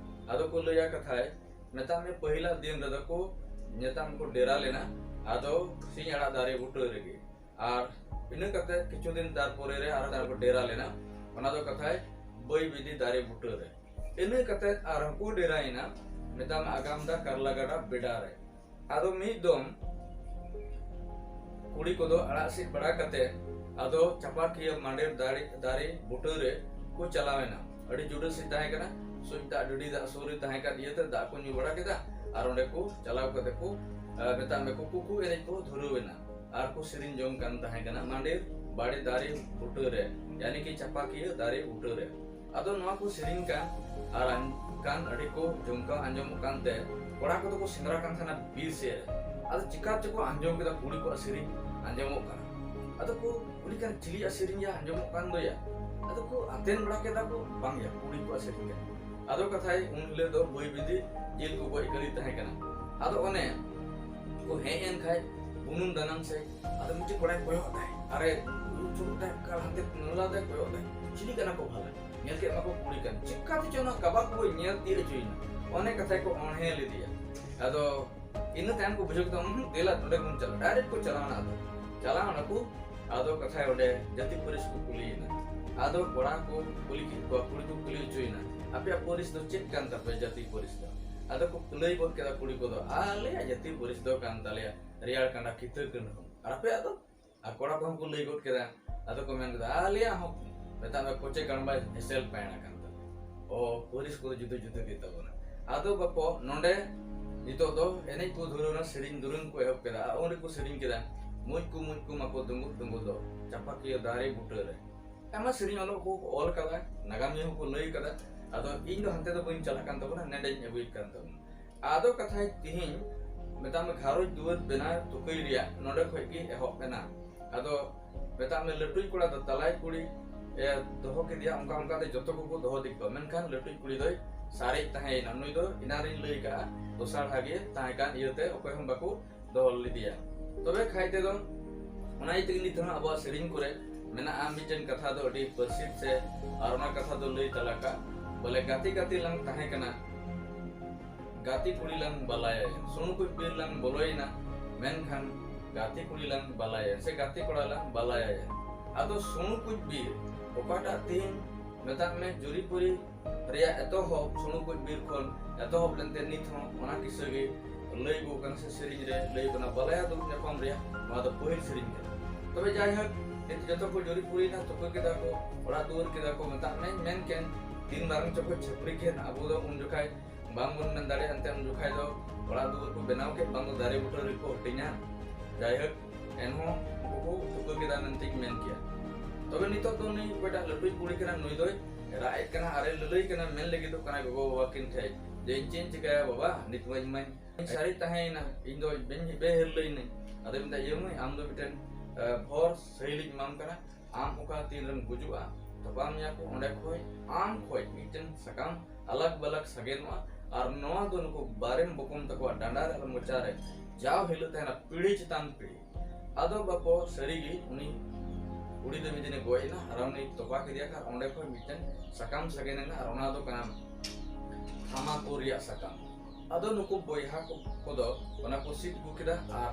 ᱟᱫᱚ ᱠᱚ ᱞᱟᱹᱭᱟ ᱠᱟᱛᱷᱟᱭ, ᱢᱮᱛᱟᱜ ᱢᱮ ᱯᱟᱹᱦᱤᱞᱟᱜ ᱫᱤᱱ ᱨᱮᱫᱚ ᱠᱚ, ᱢᱮᱛᱟᱜ ᱢᱮ ᱠᱚ ᱰᱮᱨᱟ ᱞᱮᱱᱟ, ᱟᱫᱚ ᱥᱤᱧ ᱟᱲᱟᱜ ᱫᱟᱨᱮ ᱵᱩᱴᱟᱹ ᱨᱮᱜᱮ᱾ ᱟᱨ ᱤᱱᱟᱹ ᱠᱟᱛᱮ ᱠᱤᱪᱷᱩ ᱫᱤᱱ ᱛᱟᱨᱯᱚᱨᱮ ᱨᱮ ᱟᱨᱦᱚᱸ ᱰᱮᱨᱟ ᱞᱮᱱᱟ, ᱚᱱᱟ ᱫᱚ ᱠᱟᱛᱷᱟᱭ ᱵᱟᱹᱭ ᱵᱤᱫᱤ ᱫᱟᱨᱮ ᱵᱩᱴᱟᱹ ᱨᱮ᱾ ᱤᱱᱟᱹ ᱠᱟᱛᱮ ᱟᱨᱦᱚᱸ ᱠᱚ ᱰᱮᱨᱟᱭᱮᱱᱟ, ᱢᱮᱛᱟᱢ ᱟᱜᱟᱢ ᱫᱟ ᱠᱟᱨᱞᱟ ᱜᱟᱰᱟ ᱵᱮᱰᱟ ᱨᱮ᱾ ᱟᱫᱚ ᱢᱤᱫ ᱫᱚᱢ ᱠᱩᱲᱤ ᱠᱚᱫᱚ ᱟᱲᱟᱜ ᱥᱤᱫ ᱵᱟᱲᱟ ᱠᱟᱛᱮ ᱟᱫᱚ ᱪᱟᱯᱟᱠᱤᱭᱟᱹ ᱢᱟᱸᱰᱮᱨ ᱫᱟᱨᱮ, ᱫᱟᱨᱮ ᱵᱩᱴᱟᱹ ᱨᱮ ᱠᱚ ᱪᱟᱞᱟᱣ ᱮᱱᱟ᱾ ᱟᱹᱰᱤ ᱡᱩᱰᱟᱹ ᱥᱤ ᱛᱟᱦᱮᱸ ᱠᱟᱱᱟ, ᱥᱩᱡ ᱫᱟᱜ ᱰᱟᱹᱰᱤ ᱫᱟᱜ ᱥᱩᱨ ᱨᱮ ᱛᱟᱦᱮᱸ ᱠᱟᱱ ᱤᱭᱟᱹᱛᱮ ᱫᱟᱜ ᱠᱚ ᱧᱩ ᱵᱟᱲᱟ ᱠᱮᱫᱟ᱾ ᱟᱨ ᱚᱸᱰᱮ ᱠᱚ ᱪᱟᱞᱟᱣ ᱠᱟᱛᱮ ᱠᱚ, ᱟᱨ ᱢᱮᱛᱟᱜ ᱢᱮ ᱠᱩᱠᱩ ᱠᱚ ᱮᱱᱮᱡ ᱠᱚ ᱫᱷᱩᱨᱟᱹᱣ ᱮᱱᱟ᱾ ᱟᱨ ᱠᱚ ᱥᱮᱨᱮᱧ ᱡᱚᱝ ᱠᱟᱱ ᱛᱟᱦᱮᱸ ᱠᱟᱱᱟ ᱢᱟᱸᱰᱮᱨ ᱵᱟᱲᱮ ᱫᱟᱨᱮ ᱵᱩᱴᱟᱹ ᱨᱮ, ᱭᱟᱱᱤ ᱠᱤ ᱪᱟᱯᱟᱠᱤᱭᱟᱹ ᱫᱟᱨᱮ ᱵᱩᱴᱟᱹ ᱨᱮ᱾ ᱟᱫᱚ ᱱᱚᱣᱟ ᱠᱚ ᱥᱮᱨᱮᱧ ᱠᱟᱱ ᱟᱨ ᱟᱸᱡ-, ᱠᱟᱱ ᱟᱹᱰᱤ ᱠᱚ ᱡᱚᱢᱠᱟᱣ ᱟᱸᱡᱚᱢᱚᱜ ᱠᱟᱱᱛᱮ ᱠᱚᱲᱟ ᱠᱚᱫᱚ ᱠᱚ ᱥᱮᱸᱫᱽᱨᱟ ᱠᱟᱱ ᱛᱟᱦᱮᱱᱟ ᱵᱤᱨ ᱥᱮᱫ ᱨᱮ᱾ ᱟᱫᱚ ᱪᱤᱠᱟ ᱪᱚᱠᱚ ᱟᱸᱡᱚᱢ ᱠᱮᱫᱟ ᱠᱩᱲᱤ ᱠᱚᱣᱟᱜ ᱥᱮᱨᱮᱧ ᱟᱸᱡᱚᱢᱚᱜ ᱠᱟᱱᱟ᱾ ᱟᱫᱚ ᱠᱚ ᱠᱩᱞᱤ ᱠᱟᱱᱟ, "ᱪᱤᱞᱤᱭᱟᱜ ᱥᱮᱨᱮᱧ ᱭᱟ ᱟᱸᱡᱚᱢᱚᱜ ᱠᱟᱱ ᱫᱚ ᱭᱟ?" ᱟᱫᱚ ᱠᱚ ᱟᱛᱮᱱ ᱵᱟᱲᱟ ᱠᱮᱫᱟ ᱠᱚ, "ᱵᱟᱝ ᱭᱟ, ᱠᱩᱲᱤ ᱠᱚᱣᱟᱜ ᱥᱮᱨᱮᱧ ᱠᱟᱱᱟ᱾" ᱟᱫᱚ ᱠᱟᱛᱷᱟᱭ ᱩᱱ ᱦᱤᱞᱳᱜ ᱫᱚ ᱵᱟᱹᱭ ᱵᱤᱫᱤ ᱡᱤᱞ ᱠᱚ ᱜᱚᱡ ᱠᱟᱹᱨᱤ ᱛᱟᱦᱮᱸ ᱠᱟᱱᱟ᱾ ᱟᱫᱚ ᱚᱱᱮ ᱠᱚ ᱦᱮᱡ ᱮᱱ ᱠᱷᱟᱡ ᱵᱩᱱᱩᱢ ᱫᱟᱱᱟᱝ ᱥᱮᱫ, ᱟᱫᱚ ᱢᱤᱫᱴᱮᱡ ᱠᱚᱲᱟᱭ ᱠᱚᱭᱚᱜ ᱫᱟᱭ, ᱟᱨᱮ ᱩᱪᱩᱲ ᱫᱟᱭ, ᱚᱠᱟ ᱦᱟᱱᱛᱮ ᱱᱚᱞᱟ ᱫᱟᱭ, ᱠᱚᱭᱚᱜ ᱫᱟᱭ, ᱪᱤᱞᱤ ᱠᱟᱱᱟ ᱠᱚ ᱵᱷᱟᱞᱮ? ᱧᱮᱞ ᱠᱮᱫ ᱢᱟᱠᱚ ᱠᱩᱲᱤ ᱠᱟᱱ, ᱪᱤᱠᱟᱛᱮ ᱪᱚ ᱚᱱᱟ ᱠᱟᱵᱟ ᱠᱚ ᱧᱮᱞ ᱛᱤᱭᱳᱜ ᱦᱚᱪᱚᱭᱮᱱᱟ᱾ ᱚᱱᱮ ᱠᱟᱛᱷᱟ ᱠᱚ ᱚᱬᱦᱮ ᱞᱮᱫᱮᱭᱟ᱾ ᱟᱫᱚ ᱤᱱᱟᱹ ᱛᱟᱭᱚᱢ ᱠᱚ ᱵᱩᱡᱷᱟᱹᱣ ᱠᱮᱫᱟ, "ᱦᱩᱸ, ᱫᱮᱞᱟ ᱱᱚᱰᱮ ᱵᱚᱱ ᱪᱟᱞᱟᱜᱼᱟ", direct ᱠᱚ ᱪᱟᱞᱟᱣ ᱮᱱᱟ᱾ ᱟᱫᱚ ᱪᱟᱞᱟᱣ ᱮᱱᱟ ᱠᱚ, ᱟᱫᱚ ᱠᱟᱛᱷᱟᱭ ᱚᱸᱰᱮ ᱡᱟᱹᱛᱤ ᱯᱟᱹᱨᱤᱥ ᱠᱚ ᱠᱩᱞᱤᱭᱮᱱᱟ᱾ ᱟᱫᱚ ᱠᱚᱲᱟ ᱠᱚ ᱠᱩᱞᱤ ᱠᱮᱫ ᱠᱚᱣᱟ, ᱠᱩᱲᱤ ᱠᱚ ᱠᱩᱞᱤ ᱦᱚᱪᱚᱭᱮᱱᱟ, "ᱟᱯᱮᱭᱟᱜ ᱯᱟᱹᱨᱤᱥ ᱫᱚ ᱪᱮᱫ ᱠᱟᱱ ᱛᱟᱯᱮᱭᱟ, ᱡᱟᱹᱛᱤ ᱯᱟᱹᱨᱤᱥ ᱫᱚ?" ᱟᱫᱚ ᱠᱚ ᱞᱟᱹᱭ ᱜᱚᱫ ᱠᱮᱫᱟ ᱠᱩᱲᱤ ᱠᱚᱫᱚ, "ᱟᱞᱮᱭᱟᱜ ᱡᱟᱹᱛᱤ ᱯᱟᱹᱨᱤᱥ ᱫᱚ ᱠᱟᱱ ᱛᱟᱞᱮᱭᱟ ᱨᱮᱭᱟᱲ ᱠᱟᱸᱰᱟ ᱠᱤᱛᱟᱹ ᱠᱟᱹᱱᱦᱩ, ᱟᱨ ᱟᱯᱮᱭᱟᱜ ᱫᱚ?" ᱟᱨ ᱠᱚᱲᱟ ᱠᱚᱦᱚᱸ ᱠᱚ ᱞᱟᱹᱭ ᱜᱚᱫ ᱠᱮᱫᱟ᱾ ᱟᱫᱚ ᱠᱚ ᱢᱮᱱ ᱠᱮᱫᱟ, "ᱟᱞᱮᱭᱟᱜ ᱦᱚᱸ ᱢᱮᱛᱟᱜ ᱢᱮ ᱠᱚᱪᱮ ᱠᱟᱲᱢᱵᱟ ᱮᱥᱮᱞ ᱯᱟᱭᱲᱟ ᱠᱟᱱ ᱛᱟᱞᱮᱭᱟ᱾" ᱚ, ᱯᱟᱹᱨᱤᱥ ᱠᱚᱫᱚ ᱡᱩᱫᱟᱹ ᱡᱩᱫᱟᱹ ᱜᱮ ᱛᱟᱵᱚᱱᱟ᱾ ᱟᱫᱚ ᱵᱟᱯᱚ ᱱᱚᱰᱮ ᱱᱤᱛᱚᱜ ᱫᱚ ᱮᱱᱮᱡ ᱠᱚ ᱫᱷᱩᱨᱟᱹᱣ ᱮᱱᱟ, ᱥᱮᱨᱮᱧ ᱫᱩᱨᱟᱹᱝ ᱠᱚ ᱮᱦᱚᱵ ᱠᱮᱫᱟ᱾ ᱟᱨ ᱚᱸᱰᱮ ᱠᱚ ᱥᱮᱨᱮᱧ ᱠᱮᱫᱟ, "ᱢᱩᱡ ᱠᱚ ᱢᱩᱡ ᱠᱚ ᱢᱟᱠᱚ ᱫᱩᱸᱜᱩᱫ ᱫᱩᱸᱜᱩᱫ ᱫᱚ ᱪᱟᱯᱟᱠᱤᱭᱟᱹ ᱫᱟᱨᱮ ᱵᱩᱴᱟᱹ ᱨᱮ᱾" ᱟᱭᱢᱟ ᱥᱮᱨᱮᱧ ᱚᱞᱚᱜ ᱠᱚ ᱚᱞ ᱠᱟᱫᱟ, ᱱᱟᱜᱟᱢᱤᱭᱟᱹ ᱦᱚᱸᱠᱚ ᱞᱟᱹᱭ ᱠᱟᱫᱟ᱾ ᱟᱫᱚ ᱤᱧ ᱫᱚ ᱦᱟᱱᱛᱮ ᱫᱚ ᱵᱟᱹᱧ ᱪᱟᱞᱟᱜ ᱠᱟᱱ ᱛᱟᱵᱚᱱᱟ, ᱱᱮᱰᱮᱧ ᱟᱹᱜᱩᱭᱮᱫ ᱠᱟᱱ ᱛᱟᱵᱚᱱᱟ᱾ ᱟᱫᱚ ᱠᱟᱛᱷᱟᱭ ᱛᱤᱦᱤᱧ ᱢᱮᱛᱟᱜ ᱢᱮ ᱜᱷᱟᱨᱚᱸᱡᱽ ᱫᱩᱣᱟᱹᱨ ᱵᱮᱱᱟᱣ ᱛᱩᱠᱟᱹᱭ ᱨᱮᱭᱟᱜ ᱱᱚᱰᱮ ᱠᱷᱚᱡ ᱜᱮ ᱮᱦᱚᱵ ᱮᱱᱟ᱾ ᱟᱫᱚ ᱢᱮᱛᱟᱜ ᱢᱮ ᱞᱟᱹᱴᱩᱭ ᱠᱚᱲᱟ ᱫᱚ ᱛᱟᱞᱟᱭ ᱠᱩᱲᱤ ᱮ ᱫᱚᱦᱚ ᱠᱮᱫᱮᱭᱟ, ᱚᱱᱠᱟ ᱚᱱᱠᱟ ᱛᱮ ᱡᱚᱛᱚ ᱠᱚᱠᱚ ᱫᱚᱦᱚ ᱤᱫᱤ ᱠᱚᱣᱟ, ᱢᱮᱱᱠᱷᱟᱱ ᱞᱟᱹᱴᱩᱭ ᱠᱩᱲᱤ ᱫᱚᱭ ᱥᱟᱨᱮᱡ ᱛᱟᱦᱮᱸᱭᱮᱱᱟ᱾ ᱱᱩᱭ ᱫᱚ ᱮᱱᱟᱝ ᱨᱤᱧ ᱞᱟᱹᱭ ᱠᱟᱜᱼᱟ, ᱫᱚᱥᱟᱨ ᱦᱟᱜᱮ ᱛᱟᱦᱮᱸ ᱠᱟᱱ ᱤᱭᱟᱹᱛᱮ ᱚᱠᱚᱭ ᱦᱚᱸ ᱵᱟᱠᱚ ᱫᱚᱦᱚ ᱞᱮᱫᱮᱭᱟ᱾ ᱛᱚᱵᱮ ᱠᱷᱟᱡ ᱛᱮᱫᱚ ᱚᱱᱟ ᱤᱭᱟᱹ ᱛᱮᱜᱮ ᱱᱤᱛ ᱦᱚᱸ ᱟᱵᱚᱣᱟᱜ ᱥᱮᱨᱮᱧ ᱠᱚᱨᱮ ᱢᱮᱱᱟᱜᱼᱟ ᱢᱤᱫᱴᱮᱱ ᱠᱟᱛᱷᱟ ᱫᱚ ᱟᱹᱰᱤ ᱯᱟᱹᱨᱥᱤᱛ ᱥᱮ, ᱟᱨ ᱚᱱᱟ ᱠᱟᱛᱷᱟ ᱫᱚ ᱞᱟᱹᱭ ᱛᱟᱞᱟ ᱠᱟᱜ ᱵᱚᱞᱮ, "ᱜᱟᱛᱮ ᱜᱟᱛᱮ ᱞᱟᱝ ᱛᱟᱦᱮᱸ ᱠᱟᱱᱟ, ᱜᱟᱛᱮ ᱠᱩᱲᱤ ᱞᱟᱝ ᱵᱟᱞᱟᱭᱟ, ᱥᱩᱱᱩ ᱠᱩᱡ ᱵᱤᱨ ᱞᱟᱝ ᱵᱚᱞᱚᱭᱮᱱᱟ, ᱢᱮᱱᱠᱷᱟᱱ ᱜᱟᱛᱮ ᱠᱩᱲᱤ ᱞᱟᱝ ᱵᱟᱞᱟᱭᱟ ᱥᱮ ᱜᱟᱛᱮ ᱠᱚᱲᱟ ᱞᱟᱝ ᱵᱟᱞᱟᱭᱟ᱾ ᱟᱫᱚ ᱥᱩᱬᱩ ᱠᱩᱪ ᱵᱤᱨ ᱚᱠᱟᱴᱟᱜ ᱛᱮᱦᱮᱧ ᱢᱮᱛᱟᱜ ᱢᱮ ᱡᱩᱨᱤᱯᱩᱨᱤ ᱨᱮᱭᱟᱜ ᱮᱛᱚᱦᱚᱵ ᱥᱩᱬᱩ ᱠᱩᱪ ᱵᱤᱨ ᱠᱷᱚᱱ ᱮᱛᱚᱦᱚᱵ ᱞᱮᱱᱛᱮ ᱱᱤᱛ ᱦᱚᱸ ᱚᱱᱟ ᱠᱤᱥᱟᱹ ᱜᱮ ᱞᱟᱹᱭ ᱟᱹᱜᱩ ᱠᱟᱱᱟ ᱥᱮ ᱥᱮᱨᱮᱧ ᱨᱮ ᱞᱟᱹᱭ ᱠᱟᱱᱟ, ᱵᱟᱞᱟᱭᱟ ᱫᱩᱲᱩᱵ ᱧᱟᱯᱟᱢ ᱨᱮᱭᱟᱜ ᱱᱚᱣᱟ ᱫᱚ ᱯᱟᱹᱦᱤᱞ ᱥᱮᱨᱮᱧ ᱠᱟᱱᱟ᱾ ᱛᱚᱵᱮ ᱡᱟᱭᱦᱳᱠ, ᱱᱤᱛ ᱡᱚᱛᱚ ᱠᱚ ᱡᱩᱨᱤ ᱯᱩᱨᱤᱭᱮᱱᱟ, ᱛᱩᱠᱟᱹ ᱠᱮᱫᱟ ᱠᱚ, ᱚᱲᱟᱜ ᱫᱩᱣᱟᱹᱨ ᱠᱮᱫᱟ ᱠᱚ, ᱢᱮᱛᱟᱜ ᱢᱮ ᱢᱮᱱ ᱠᱮᱱ ᱛᱤᱱ ᱢᱟᱨᱟᱝ ᱪᱚᱠᱚ ᱪᱷᱟᱹᱯᱨᱤ ᱠᱮᱱ, ᱟᱵᱚ ᱫᱚ ᱩᱱ ᱡᱚᱠᱷᱟᱡ ᱵᱟᱝ ᱵᱚᱱ ᱢᱮᱱ ᱫᱟᱲᱮᱭᱟᱜᱼᱟ, ᱮᱱᱛᱮ ᱩᱱ ᱡᱚᱠᱷᱟᱡ ᱫᱚ ᱚᱲᱟᱜ ᱫᱩᱣᱟᱹᱨ ᱠᱚ ᱵᱮᱱᱟᱣ ᱠᱮᱫ, ᱵᱟᱝ ᱫᱚ ᱫᱟᱨᱮ ᱵᱩᱴᱟᱹ ᱨᱮᱠᱚ ᱦᱟᱹᱴᱤᱧᱟ᱾ ᱡᱟᱭᱦᱳᱠ, ᱮᱱᱦᱚᱸ ᱩᱱᱠᱩ ᱠᱚ ᱛᱩᱠᱟᱹ ᱠᱮᱫᱟ ᱢᱮᱱᱛᱮᱧ ᱢᱮᱱ ᱠᱮᱭᱟ᱾ ᱛᱚᱵᱮ ᱱᱤᱛᱚᱜ ᱫᱚ ᱱᱩᱭ ᱚᱠᱚᱭᱴᱟᱜ ᱞᱟᱹᱴᱩᱭ ᱠᱩᱲᱤ ᱠᱟᱱᱟ, ᱱᱩᱭ ᱫᱚᱭ ᱨᱟᱜ ᱮᱫ ᱠᱟᱱᱟ ᱟᱨᱮ ᱞᱟᱹᱞᱟᱹᱭ ᱠᱟᱱᱟ, ᱢᱮᱱ ᱞᱟᱹᱜᱤᱫᱚᱜ ᱠᱟᱱᱟ ᱜᱚᱜᱚ ᱵᱟᱵᱟ ᱠᱤᱱ ᱴᱷᱮᱡ ᱡᱮ, "ᱤᱧ ᱪᱮᱫ ᱤᱧ ᱪᱤᱠᱟᱹᱭᱟ ᱵᱟᱵᱟ, ᱱᱤᱛ ᱢᱟ ᱤᱧ ᱢᱟᱧ ᱥᱟᱹᱨᱤ ᱛᱟᱦᱮᱸᱭᱮᱱᱟ, ᱤᱧ ᱫᱚ ᱵᱮᱧ ᱵᱮᱦᱤᱨᱞᱟᱹᱭᱱᱟᱹᱧ?" ᱟᱫᱚᱭ ᱢᱮᱱᱫᱟ, "ᱤᱭᱟᱹ ᱢᱟᱹᱭ, ᱟᱢ ᱫᱚ ᱢᱤᱫᱴᱮᱱ, ᱮ, ᱵᱷᱚᱨ ᱥᱟᱹᱦᱤᱞᱤᱧ ᱮᱢᱟᱢ ᱠᱟᱱᱟ, ᱟᱢ ᱚᱠᱟ ᱛᱤᱱ ᱨᱮᱢ ᱜᱩᱡᱩᱜᱼᱟ, ᱛᱚᱯᱟᱢ ᱢᱮᱭᱟ ᱠᱚ, ᱚᱸᱰᱮ ᱠᱷᱚᱡ ᱟᱢ ᱠᱷᱚᱡ ᱢᱤᱫᱴᱮᱱ ᱥᱟᱠᱟᱢ ᱟᱞᱟᱜᱽ ᱵᱟᱞᱟᱜᱽ ᱥᱟᱜᱮᱱᱚᱜᱼᱟ, ᱟᱨ ᱱᱚᱣᱟ ᱫᱚ ᱱᱩᱠᱩ ᱵᱟᱨᱮᱢ ᱵᱚᱠᱚᱢ ᱛᱟᱠᱚᱣᱟ ᱰᱟᱸᱰᱟ ᱨᱮ ᱟᱨ ᱢᱚᱪᱟ ᱨᱮ ᱡᱟᱣ ᱦᱤᱞᱳᱜ ᱛᱟᱦᱮᱱᱟ ᱯᱤᱲᱦᱤ ᱪᱮᱛᱟᱱ ᱯᱤᱲᱦᱤ᱾" ᱟᱫᱚ ᱵᱟᱯᱚ ᱥᱟᱹᱨᱤᱜᱮ ᱩᱱᱤ ᱠᱩᱲᱤ ᱫᱚ ᱢᱤᱫ ᱫᱤᱱᱮ ᱜᱚᱡ ᱮᱱᱟ ᱟᱨ ᱩᱱᱤ ᱛᱚᱯᱟ ᱠᱮᱫᱮᱭᱟ ᱠᱚ, ᱟᱨ ᱚᱸᱰᱮ ᱠᱷᱚᱡ ᱢᱤᱫᱴᱮᱱ ᱥᱟᱠᱟᱢ ᱥᱟᱜᱮᱱ ᱮᱱᱟ, ᱟᱨ ᱚᱱᱟ ᱫᱚ ᱠᱟᱱᱟ ᱛᱷᱟᱢᱟᱠᱩᱨ ᱨᱮᱭᱟᱜ ᱥᱟᱠᱟᱢ᱾ ᱟᱫᱚ ᱱᱩᱠᱩ ᱵᱚᱭᱦᱟ ᱠᱚ, ᱠᱚᱫᱚ ᱚᱱᱟ ᱠᱚ ᱥᱤᱫ ᱟᱹᱜᱩ ᱠᱮᱫᱟ, ᱟᱨ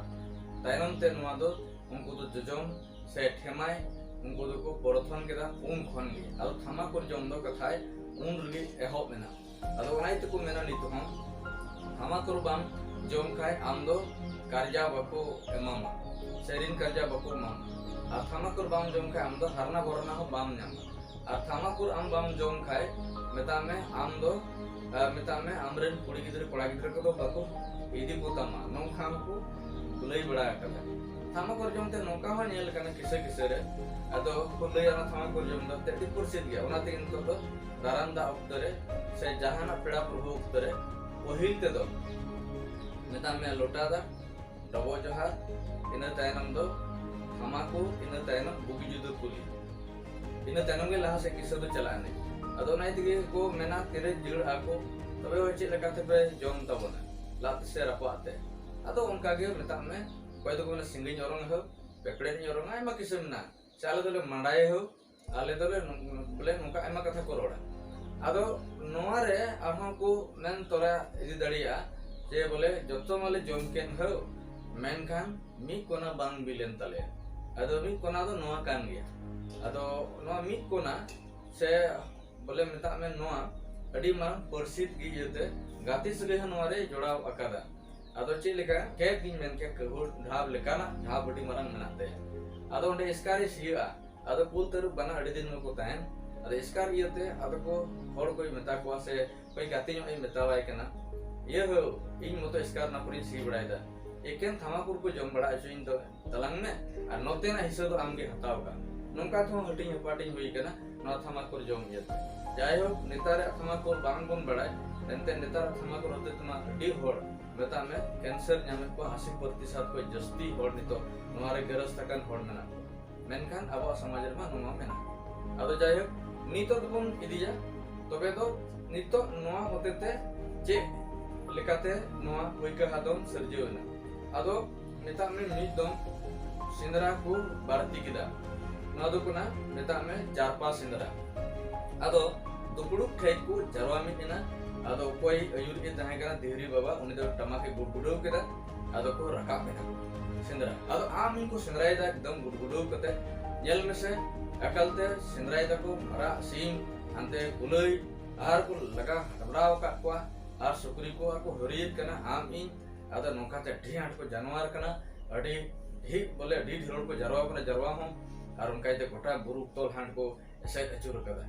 ᱛᱟᱭᱱᱚᱢ ᱛᱮ ᱱᱚᱣᱟ ᱫᱚ ᱩᱱᱠᱩ ᱫᱚ ᱡᱚᱡᱚᱢ ᱥᱮ ᱴᱷᱮᱢᱟᱭ ᱩᱱᱠᱩ ᱫᱚᱠᱚ ᱯᱚᱨᱚᱛᱷᱚᱱ ᱠᱮᱫᱟ ᱩᱱ ᱠᱷᱚᱱ ᱜᱮ᱾ ᱟᱫᱚ ᱛᱷᱟᱢᱟᱠᱩᱨ ᱡᱚᱢ ᱫᱚ ᱠᱟᱛᱷᱟᱭ ᱩᱱ ᱨᱮᱜᱮ ᱮᱦᱚᱵ ᱮᱱᱟ᱾ ᱟᱫᱚ ᱚᱱᱟ ᱤᱭᱟᱹ ᱛᱮᱠᱚ ᱢᱮᱱᱟ ᱱᱤᱛ ᱦᱚᱸ, ᱛᱷᱟᱢᱟᱠᱩᱨ ᱵᱟᱢ ᱡᱚᱢ ᱠᱷᱟᱡ ᱟᱢ ᱫᱚ ᱠᱟᱨᱡᱟ ᱵᱟᱠᱚ ᱮᱢᱟᱢᱟ, ᱥᱮ ᱨᱤᱱ ᱠᱟᱨᱡᱟ ᱵᱟᱠᱚ ᱮᱢᱟᱢᱟ᱾ ᱟᱨ ᱛᱷᱟᱢᱟᱠᱩᱨ ᱵᱟᱢ ᱡᱚᱢ ᱠᱷᱟᱡ ᱟᱢ ᱫᱚ ᱦᱟᱨᱱᱟ ᱵᱚᱨᱱᱟ ᱦᱚᱸ ᱵᱟᱢ ᱧᱟᱢᱟ᱾ ᱟᱨ ᱛᱷᱟᱢᱟᱠᱩᱨ ᱟᱢ ᱵᱟᱢ ᱡᱚᱢ ᱠᱷᱟᱡ, ᱢᱮᱛᱟᱜ ᱢᱮ ᱟᱢ ᱫᱚ, ᱟᱨ ᱢᱮᱛᱟᱜ ᱢᱮ ᱟᱢᱨᱮᱱ ᱠᱩᱲᱤ ᱜᱤᱫᱽᱨᱟᱹ ᱠᱚᱲᱟ ᱜᱤᱫᱽᱨᱟᱹ ᱠᱚᱫᱚ ᱵᱟᱠᱚ ᱤᱫᱤ ᱠᱚ ᱛᱟᱢᱟ, ᱱᱚᱝᱠᱟ ᱦᱚᱸᱠᱚ ᱞᱟᱹᱭ ᱵᱟᱲᱟ ᱟᱠᱟᱫᱟ᱾ ᱛᱷᱟᱢᱟᱠᱩᱨ ᱡᱚᱢ ᱛᱮ ᱱᱚᱝᱠᱟ ᱦᱚᱸ ᱧᱮᱞ ᱟᱠᱟᱱᱟ ᱠᱤᱥᱟᱹ ᱠᱤᱥᱟᱹ ᱨᱮ, ᱟᱫᱚ ᱠᱚ ᱞᱟᱹᱭᱟ ᱚᱱᱟ ᱛᱷᱟᱢᱟᱠᱩᱨ ᱡᱚᱢ ᱫᱚ ᱛᱮᱫᱤ ᱯᱩᱨᱥᱤᱫ ᱜᱮᱭᱟ᱾ ᱚᱱᱟ ᱛᱮᱜᱮ ᱱᱤᱛᱚᱜ ᱫᱚ ᱫᱟᱨᱟᱢ ᱫᱟᱜ ᱚᱠᱛᱚ ᱨᱮ ᱥᱮ ᱡᱟᱦᱟᱱᱟᱜ ᱯᱮᱲᱟ ᱯᱨᱚᱵᱷᱩ ᱚᱠᱛᱚ ᱨᱮ ᱯᱟᱹᱦᱤᱞ ᱛᱮᱫᱚ, ᱢᱮᱛᱟᱜ ᱢᱮ, ᱞᱚᱴᱟ ᱫᱟᱜ, ᱰᱚᱵᱚᱜ ᱡᱚᱦᱟᱨ, ᱤᱱᱟᱹ ᱛᱟᱭᱱᱚᱢ ᱫᱚ ᱛᱷᱟᱢᱟᱠᱩᱨ, ᱤᱱᱟᱹ ᱛᱟᱭᱱᱚᱢ ᱵᱩᱜᱤ ᱡᱩᱫᱟᱹ ᱠᱩᱞᱤ, ᱤᱱᱟᱹ ᱛᱟᱭᱱᱚᱢ ᱜᱮ ᱞᱟᱦᱟ ᱥᱮᱫ ᱠᱤᱥᱟᱹ ᱫᱚ ᱪᱟᱞᱟᱜᱼᱟ᱾ ᱱᱤᱡ ᱟᱫᱚ ᱚᱱᱟ ᱛᱮᱜᱮ ᱠᱚ ᱢᱮᱱᱟ, ᱛᱤᱨᱮ ᱡᱤᱲ ᱟᱠᱚ, ᱛᱚᱵᱮ ᱦᱚᱸ ᱪᱮᱫ ᱞᱮᱠᱟ ᱛᱮᱯᱮ ᱡᱚᱢ ᱛᱟᱵᱚᱱᱟ, ᱞᱟᱫ ᱥᱮ ᱨᱟᱯᱟᱜ ᱛᱮ? ᱟᱫᱚ ᱚᱱᱠᱟ ᱜᱮ, ᱢᱮᱛᱟᱜ ᱢᱮ, ᱚᱠᱚᱭ ᱫᱚᱠᱚ ᱢᱮᱱᱟ ᱥᱤᱸᱜᱤᱧ ᱚᱨᱚᱝ ᱮᱦᱚᱵ, ᱯᱮᱯᱲᱮᱡ ᱤᱧ ᱚᱨᱚᱝᱟ, ᱟᱭᱢᱟ ᱠᱤᱥᱟᱹ ᱢᱮᱱᱟᱜᱼᱟ᱾ ᱥᱮ ᱟᱞᱮ ᱫᱚᱞᱮ ᱢᱟᱸᱰᱟᱭᱮ ᱦᱳ, ᱟᱞᱮ ᱫᱚᱞᱮ ᱱᱚ-, ᱵᱚᱞᱮ ᱱᱚᱝᱠᱟ ᱟᱭᱢᱟ ᱠᱟᱛᱷᱟ ᱠᱚ ᱨᱚᱲᱟ᱾ ᱟᱫᱚ ᱱᱚᱣᱟ ᱨᱮ ᱟᱨᱦᱚᱸ ᱠᱚ ᱢᱮᱱ ᱛᱚᱨᱟ ᱤᱫᱤ ᱫᱟᱲᱮᱭᱟᱜᱼᱟ ᱡᱮ ᱵᱚᱞᱮ ᱡᱚᱛᱚ ᱢᱟᱞᱮ ᱡᱚᱢ ᱠᱮᱱ ᱦᱳ, ᱢᱮᱱᱠᱷᱟᱱ ᱢᱤᱫ ᱠᱚᱱᱟ ᱵᱟᱝ ᱵᱤᱞᱮᱱ ᱛᱟᱞᱮᱭᱟ᱾ ᱟᱫᱚ ᱢᱤᱫ ᱠᱚᱱᱟ ᱫᱚ ᱱᱚᱣᱟ ᱠᱟᱱ ᱜᱮᱭᱟ᱾ ᱟᱫᱚ ᱱᱚᱣᱟ ᱢᱤᱫ ᱠᱚᱱᱟ ᱥᱮ ᱵᱚᱞᱮ ᱢᱮᱛᱟᱜ ᱢᱮ, ᱱᱚᱣᱟ ᱟᱹᱰᱤ ᱢᱟᱨᱟᱝ ᱯᱟᱹᱨᱥᱤᱛ ᱜᱮ ᱤᱭᱟᱹᱛᱮ ᱜᱟᱛᱮ ᱥᱟᱹᱜᱟᱹᱭ ᱦᱚᱸ ᱱᱚᱣᱟ ᱨᱮ ᱡᱚᱲᱟᱣ ᱟᱠᱟᱫᱟ᱾ ᱟᱫᱚ ᱪᱮᱫ ᱞᱮᱠᱟ ᱠᱷᱮᱛ ᱜᱤᱧ ᱢᱮᱱ ᱠᱮᱭᱟ, ᱠᱟᱹᱦᱩᱲ ᱰᱷᱟᱵ ᱞᱮᱠᱟᱱᱟᱜ ᱰᱷᱟᱵ ᱟᱹᱰᱤ ᱢᱟᱨᱟᱝ ᱢᱮᱱᱟᱜ ᱛᱟᱭᱟ᱾ ᱟᱫᱚ ᱚᱸᱰᱮ ᱮᱥᱠᱟᱨᱮ ᱥᱤᱭᱟᱹᱜᱼᱟ᱾ ᱟᱫᱚ ᱠᱩᱞ ᱛᱟᱹᱨᱩᱵ ᱵᱟᱱᱟ ᱟᱹᱰᱤ ᱫᱤᱱ ᱢᱟᱠᱚ ᱛᱟᱦᱮᱱ᱾ ᱟᱫᱚ ᱮᱥᱠᱟᱨ ᱤᱭᱟᱹᱛᱮ ᱟᱫᱚ ᱠᱚ ᱦᱚᱲ ᱠᱚᱭ ᱢᱮᱛᱟ ᱠᱚᱣᱟ ᱥᱮ ᱚᱠᱚᱭ ᱜᱟᱛᱮ ᱧᱚᱜ ᱤᱧ ᱢᱮᱛᱟᱣᱟᱭ ᱠᱟᱱᱟ, "ᱤᱭᱟᱹ ᱦᱳ, ᱤᱧ ᱢᱚᱛᱚ ᱮᱥᱠᱟᱨ ᱚᱱᱟ ᱠᱚᱨᱮᱧ ᱥᱤ ᱵᱟᱲᱟᱭᱮᱫᱟ, ᱮᱠᱮᱱ ᱛᱷᱟᱢᱟᱠᱩᱨ ᱠᱚ ᱡᱚᱢ ᱵᱟᱲᱟ ᱦᱚᱪᱚᱧ ᱫᱚ ᱛᱟᱞᱟᱝ ᱢᱮ, ᱟᱨ ᱱᱚᱛᱮᱱᱟᱜ ᱦᱤᱥᱟᱹ ᱫᱚ ᱟᱢᱜᱮ ᱦᱟᱛᱟᱣ ᱠᱟᱜ ᱢᱮ᱾" ᱱᱚᱝᱠᱟ ᱛᱮᱦᱚᱸ ᱦᱟᱹᱴᱤᱧ ᱦᱟᱯᱟᱴᱤᱧ ᱦᱩᱭ ᱠᱟᱱᱟ ᱱᱚᱣᱟ ᱛᱷᱟᱢᱟᱠᱩᱨ ᱡᱚᱢ ᱤᱭᱟᱹᱛᱮ᱾ ᱡᱟᱭᱦᱳᱠ, ᱱᱮᱛᱟᱨᱟᱜ ᱛᱷᱟᱢᱟᱠᱩᱨ ᱵᱟᱝ ᱵᱚᱱ ᱵᱟᱲᱟᱭ, ᱮᱱᱛᱮ ᱱᱮᱛᱟᱨᱟᱜ ᱛᱷᱟᱢᱟᱠᱩᱨ ᱦᱚᱛᱮ ᱛᱮᱢᱟ ᱟᱹᱰᱤ ᱦᱚᱲ, ᱢᱮᱛᱟᱜ ᱢᱮ, ᱠᱮᱱᱥᱟᱨ ᱧᱟᱢᱮᱫ ᱠᱚᱣᱟ᱾ ᱟᱥᱤ ᱯᱨᱚᱛᱤᱥᱚᱛ ᱠᱷᱚᱱ ᱡᱟᱹᱥᱛᱤ ᱦᱚᱲ ᱱᱤᱛᱚᱜ ᱱᱚᱣᱟ ᱨᱮ ᱜᱨᱚᱥᱛ ᱟᱠᱟᱱ ᱦᱚᱲ ᱢᱮᱱᱟᱜ ᱠᱚᱣᱟ᱾ ᱢᱮᱱᱠᱷᱟᱱ ᱟᱵᱚᱣᱟᱜ ᱥᱚᱢᱟᱡᱽ ᱨᱮᱢᱟ ᱱᱚᱣᱟ ᱢᱮᱱᱟᱜ᱾ ᱟᱫᱚ ᱡᱟᱭᱦᱳᱠ, ᱱᱤᱛᱚᱜ ᱫᱚᱵᱚᱱ ᱤᱫᱤᱭᱟ᱾ ᱛᱚᱵᱮ ᱫᱚ ᱱᱤᱛᱚᱜ ᱱᱚᱣᱟ ᱦᱚᱛᱮ ᱛᱮ ᱪᱮᱫ ᱞᱮᱠᱟᱛᱮ ᱱᱚᱣᱟ ᱯᱟᱹᱭᱠᱟᱹ ᱦᱟᱫᱚᱢ ᱥᱤᱨᱡᱟᱹᱣ ᱮᱱᱟ? ᱟᱫᱚ ᱢᱮᱛᱟᱜ ᱢᱮ, ᱢᱤᱫ ᱫᱚᱢ ᱥᱮᱸᱫᱽᱨᱟ ᱠᱚ ᱵᱟᱹᱲᱛᱤ ᱠᱮᱫᱟ᱾ ᱱᱚᱣᱟ ᱫᱚ ᱠᱟᱱᱟ, ᱢᱮᱛᱟᱜ ᱢᱮ, ᱡᱟᱨᱯᱟ ᱥᱮᱸᱫᱽᱨᱟ᱾ ᱟᱫᱚ ᱫᱩᱯᱲᱩᱵ ᱴᱷᱮᱡ ᱠᱚ ᱡᱟᱨᱣᱟ ᱢᱤᱫ ᱮᱱᱟ᱾ ᱟᱫᱚ ᱚᱠᱚᱭ ᱟᱹᱭᱩᱨ ᱜᱮ ᱛᱟᱦᱮᱸ ᱠᱟᱱᱟ, ᱫᱤᱦᱨᱤ ᱵᱟᱵᱟ, ᱩᱱᱤ ᱫᱚ ᱴᱟᱢᱟᱠ ᱮ ᱜᱩᱰᱜᱩᱰᱟᱹᱣ ᱠᱮᱫᱟ᱾ ᱟᱫᱚ ᱠᱚ ᱨᱟᱠᱟᱵ ᱮᱱᱟ ᱥᱮᱸᱫᱽᱨᱟ᱾ ᱟᱫᱚ ᱟᱢ ᱤᱧ ᱠᱚ ᱥᱮᱸᱫᱽᱨᱟᱭᱮᱫᱟ ᱮᱠᱫᱚᱢ ᱜᱩᱰᱜᱩᱰᱟᱹᱣ ᱠᱟᱛᱮ᱾ ᱧᱮᱞ ᱢᱮᱥᱮ, ᱮᱠᱟᱞᱛᱮ ᱥᱮᱸᱫᱽᱨᱟᱭ ᱫᱟᱠᱚ ᱢᱟᱨᱟᱜ, ᱥᱤᱢ, ᱦᱟᱱᱛᱮ ᱠᱩᱞᱟᱹᱭ, ᱟᱨ ᱠᱚ ᱞᱟᱜᱟ ᱦᱟᱵᱲᱟᱣ ᱟᱠᱟᱫ ᱠᱚᱣᱟ, ᱟᱨ ᱥᱩᱠᱨᱤ ᱠᱚ ᱟᱨ ᱠᱚ ᱦᱟᱹᱨᱤᱭᱮᱫ ᱠᱟᱱᱟ᱾ ᱟᱢ ᱤᱧ ᱟᱫᱚ ᱱᱚᱝᱠᱟᱛᱮ ᱟᱹᱰᱤ ᱟᱸᱴ ᱠᱚ ᱡᱟᱱᱣᱟᱨ ᱠᱟᱱᱟ, ᱟᱹᱰᱤ ᱰᱷᱮᱨ, ᱵᱚᱞᱮ ᱟᱹᱰᱤ ᱰᱷᱮᱨ ᱦᱚᱲ ᱠᱚ ᱡᱟᱨᱣᱟ ᱠᱟᱱᱟ, ᱡᱟᱨᱣᱟ ᱦᱚᱸ, ᱟᱨ ᱚᱱᱠᱟ ᱤᱭᱟᱹᱛᱮ ᱜᱚᱴᱟ ᱵᱩᱨᱩ ᱛᱚᱞ ᱦᱟᱸᱰ ᱠᱚ ᱮᱥᱮᱫ ᱟᱹᱪᱩᱨ ᱟᱠᱟᱫᱟ᱾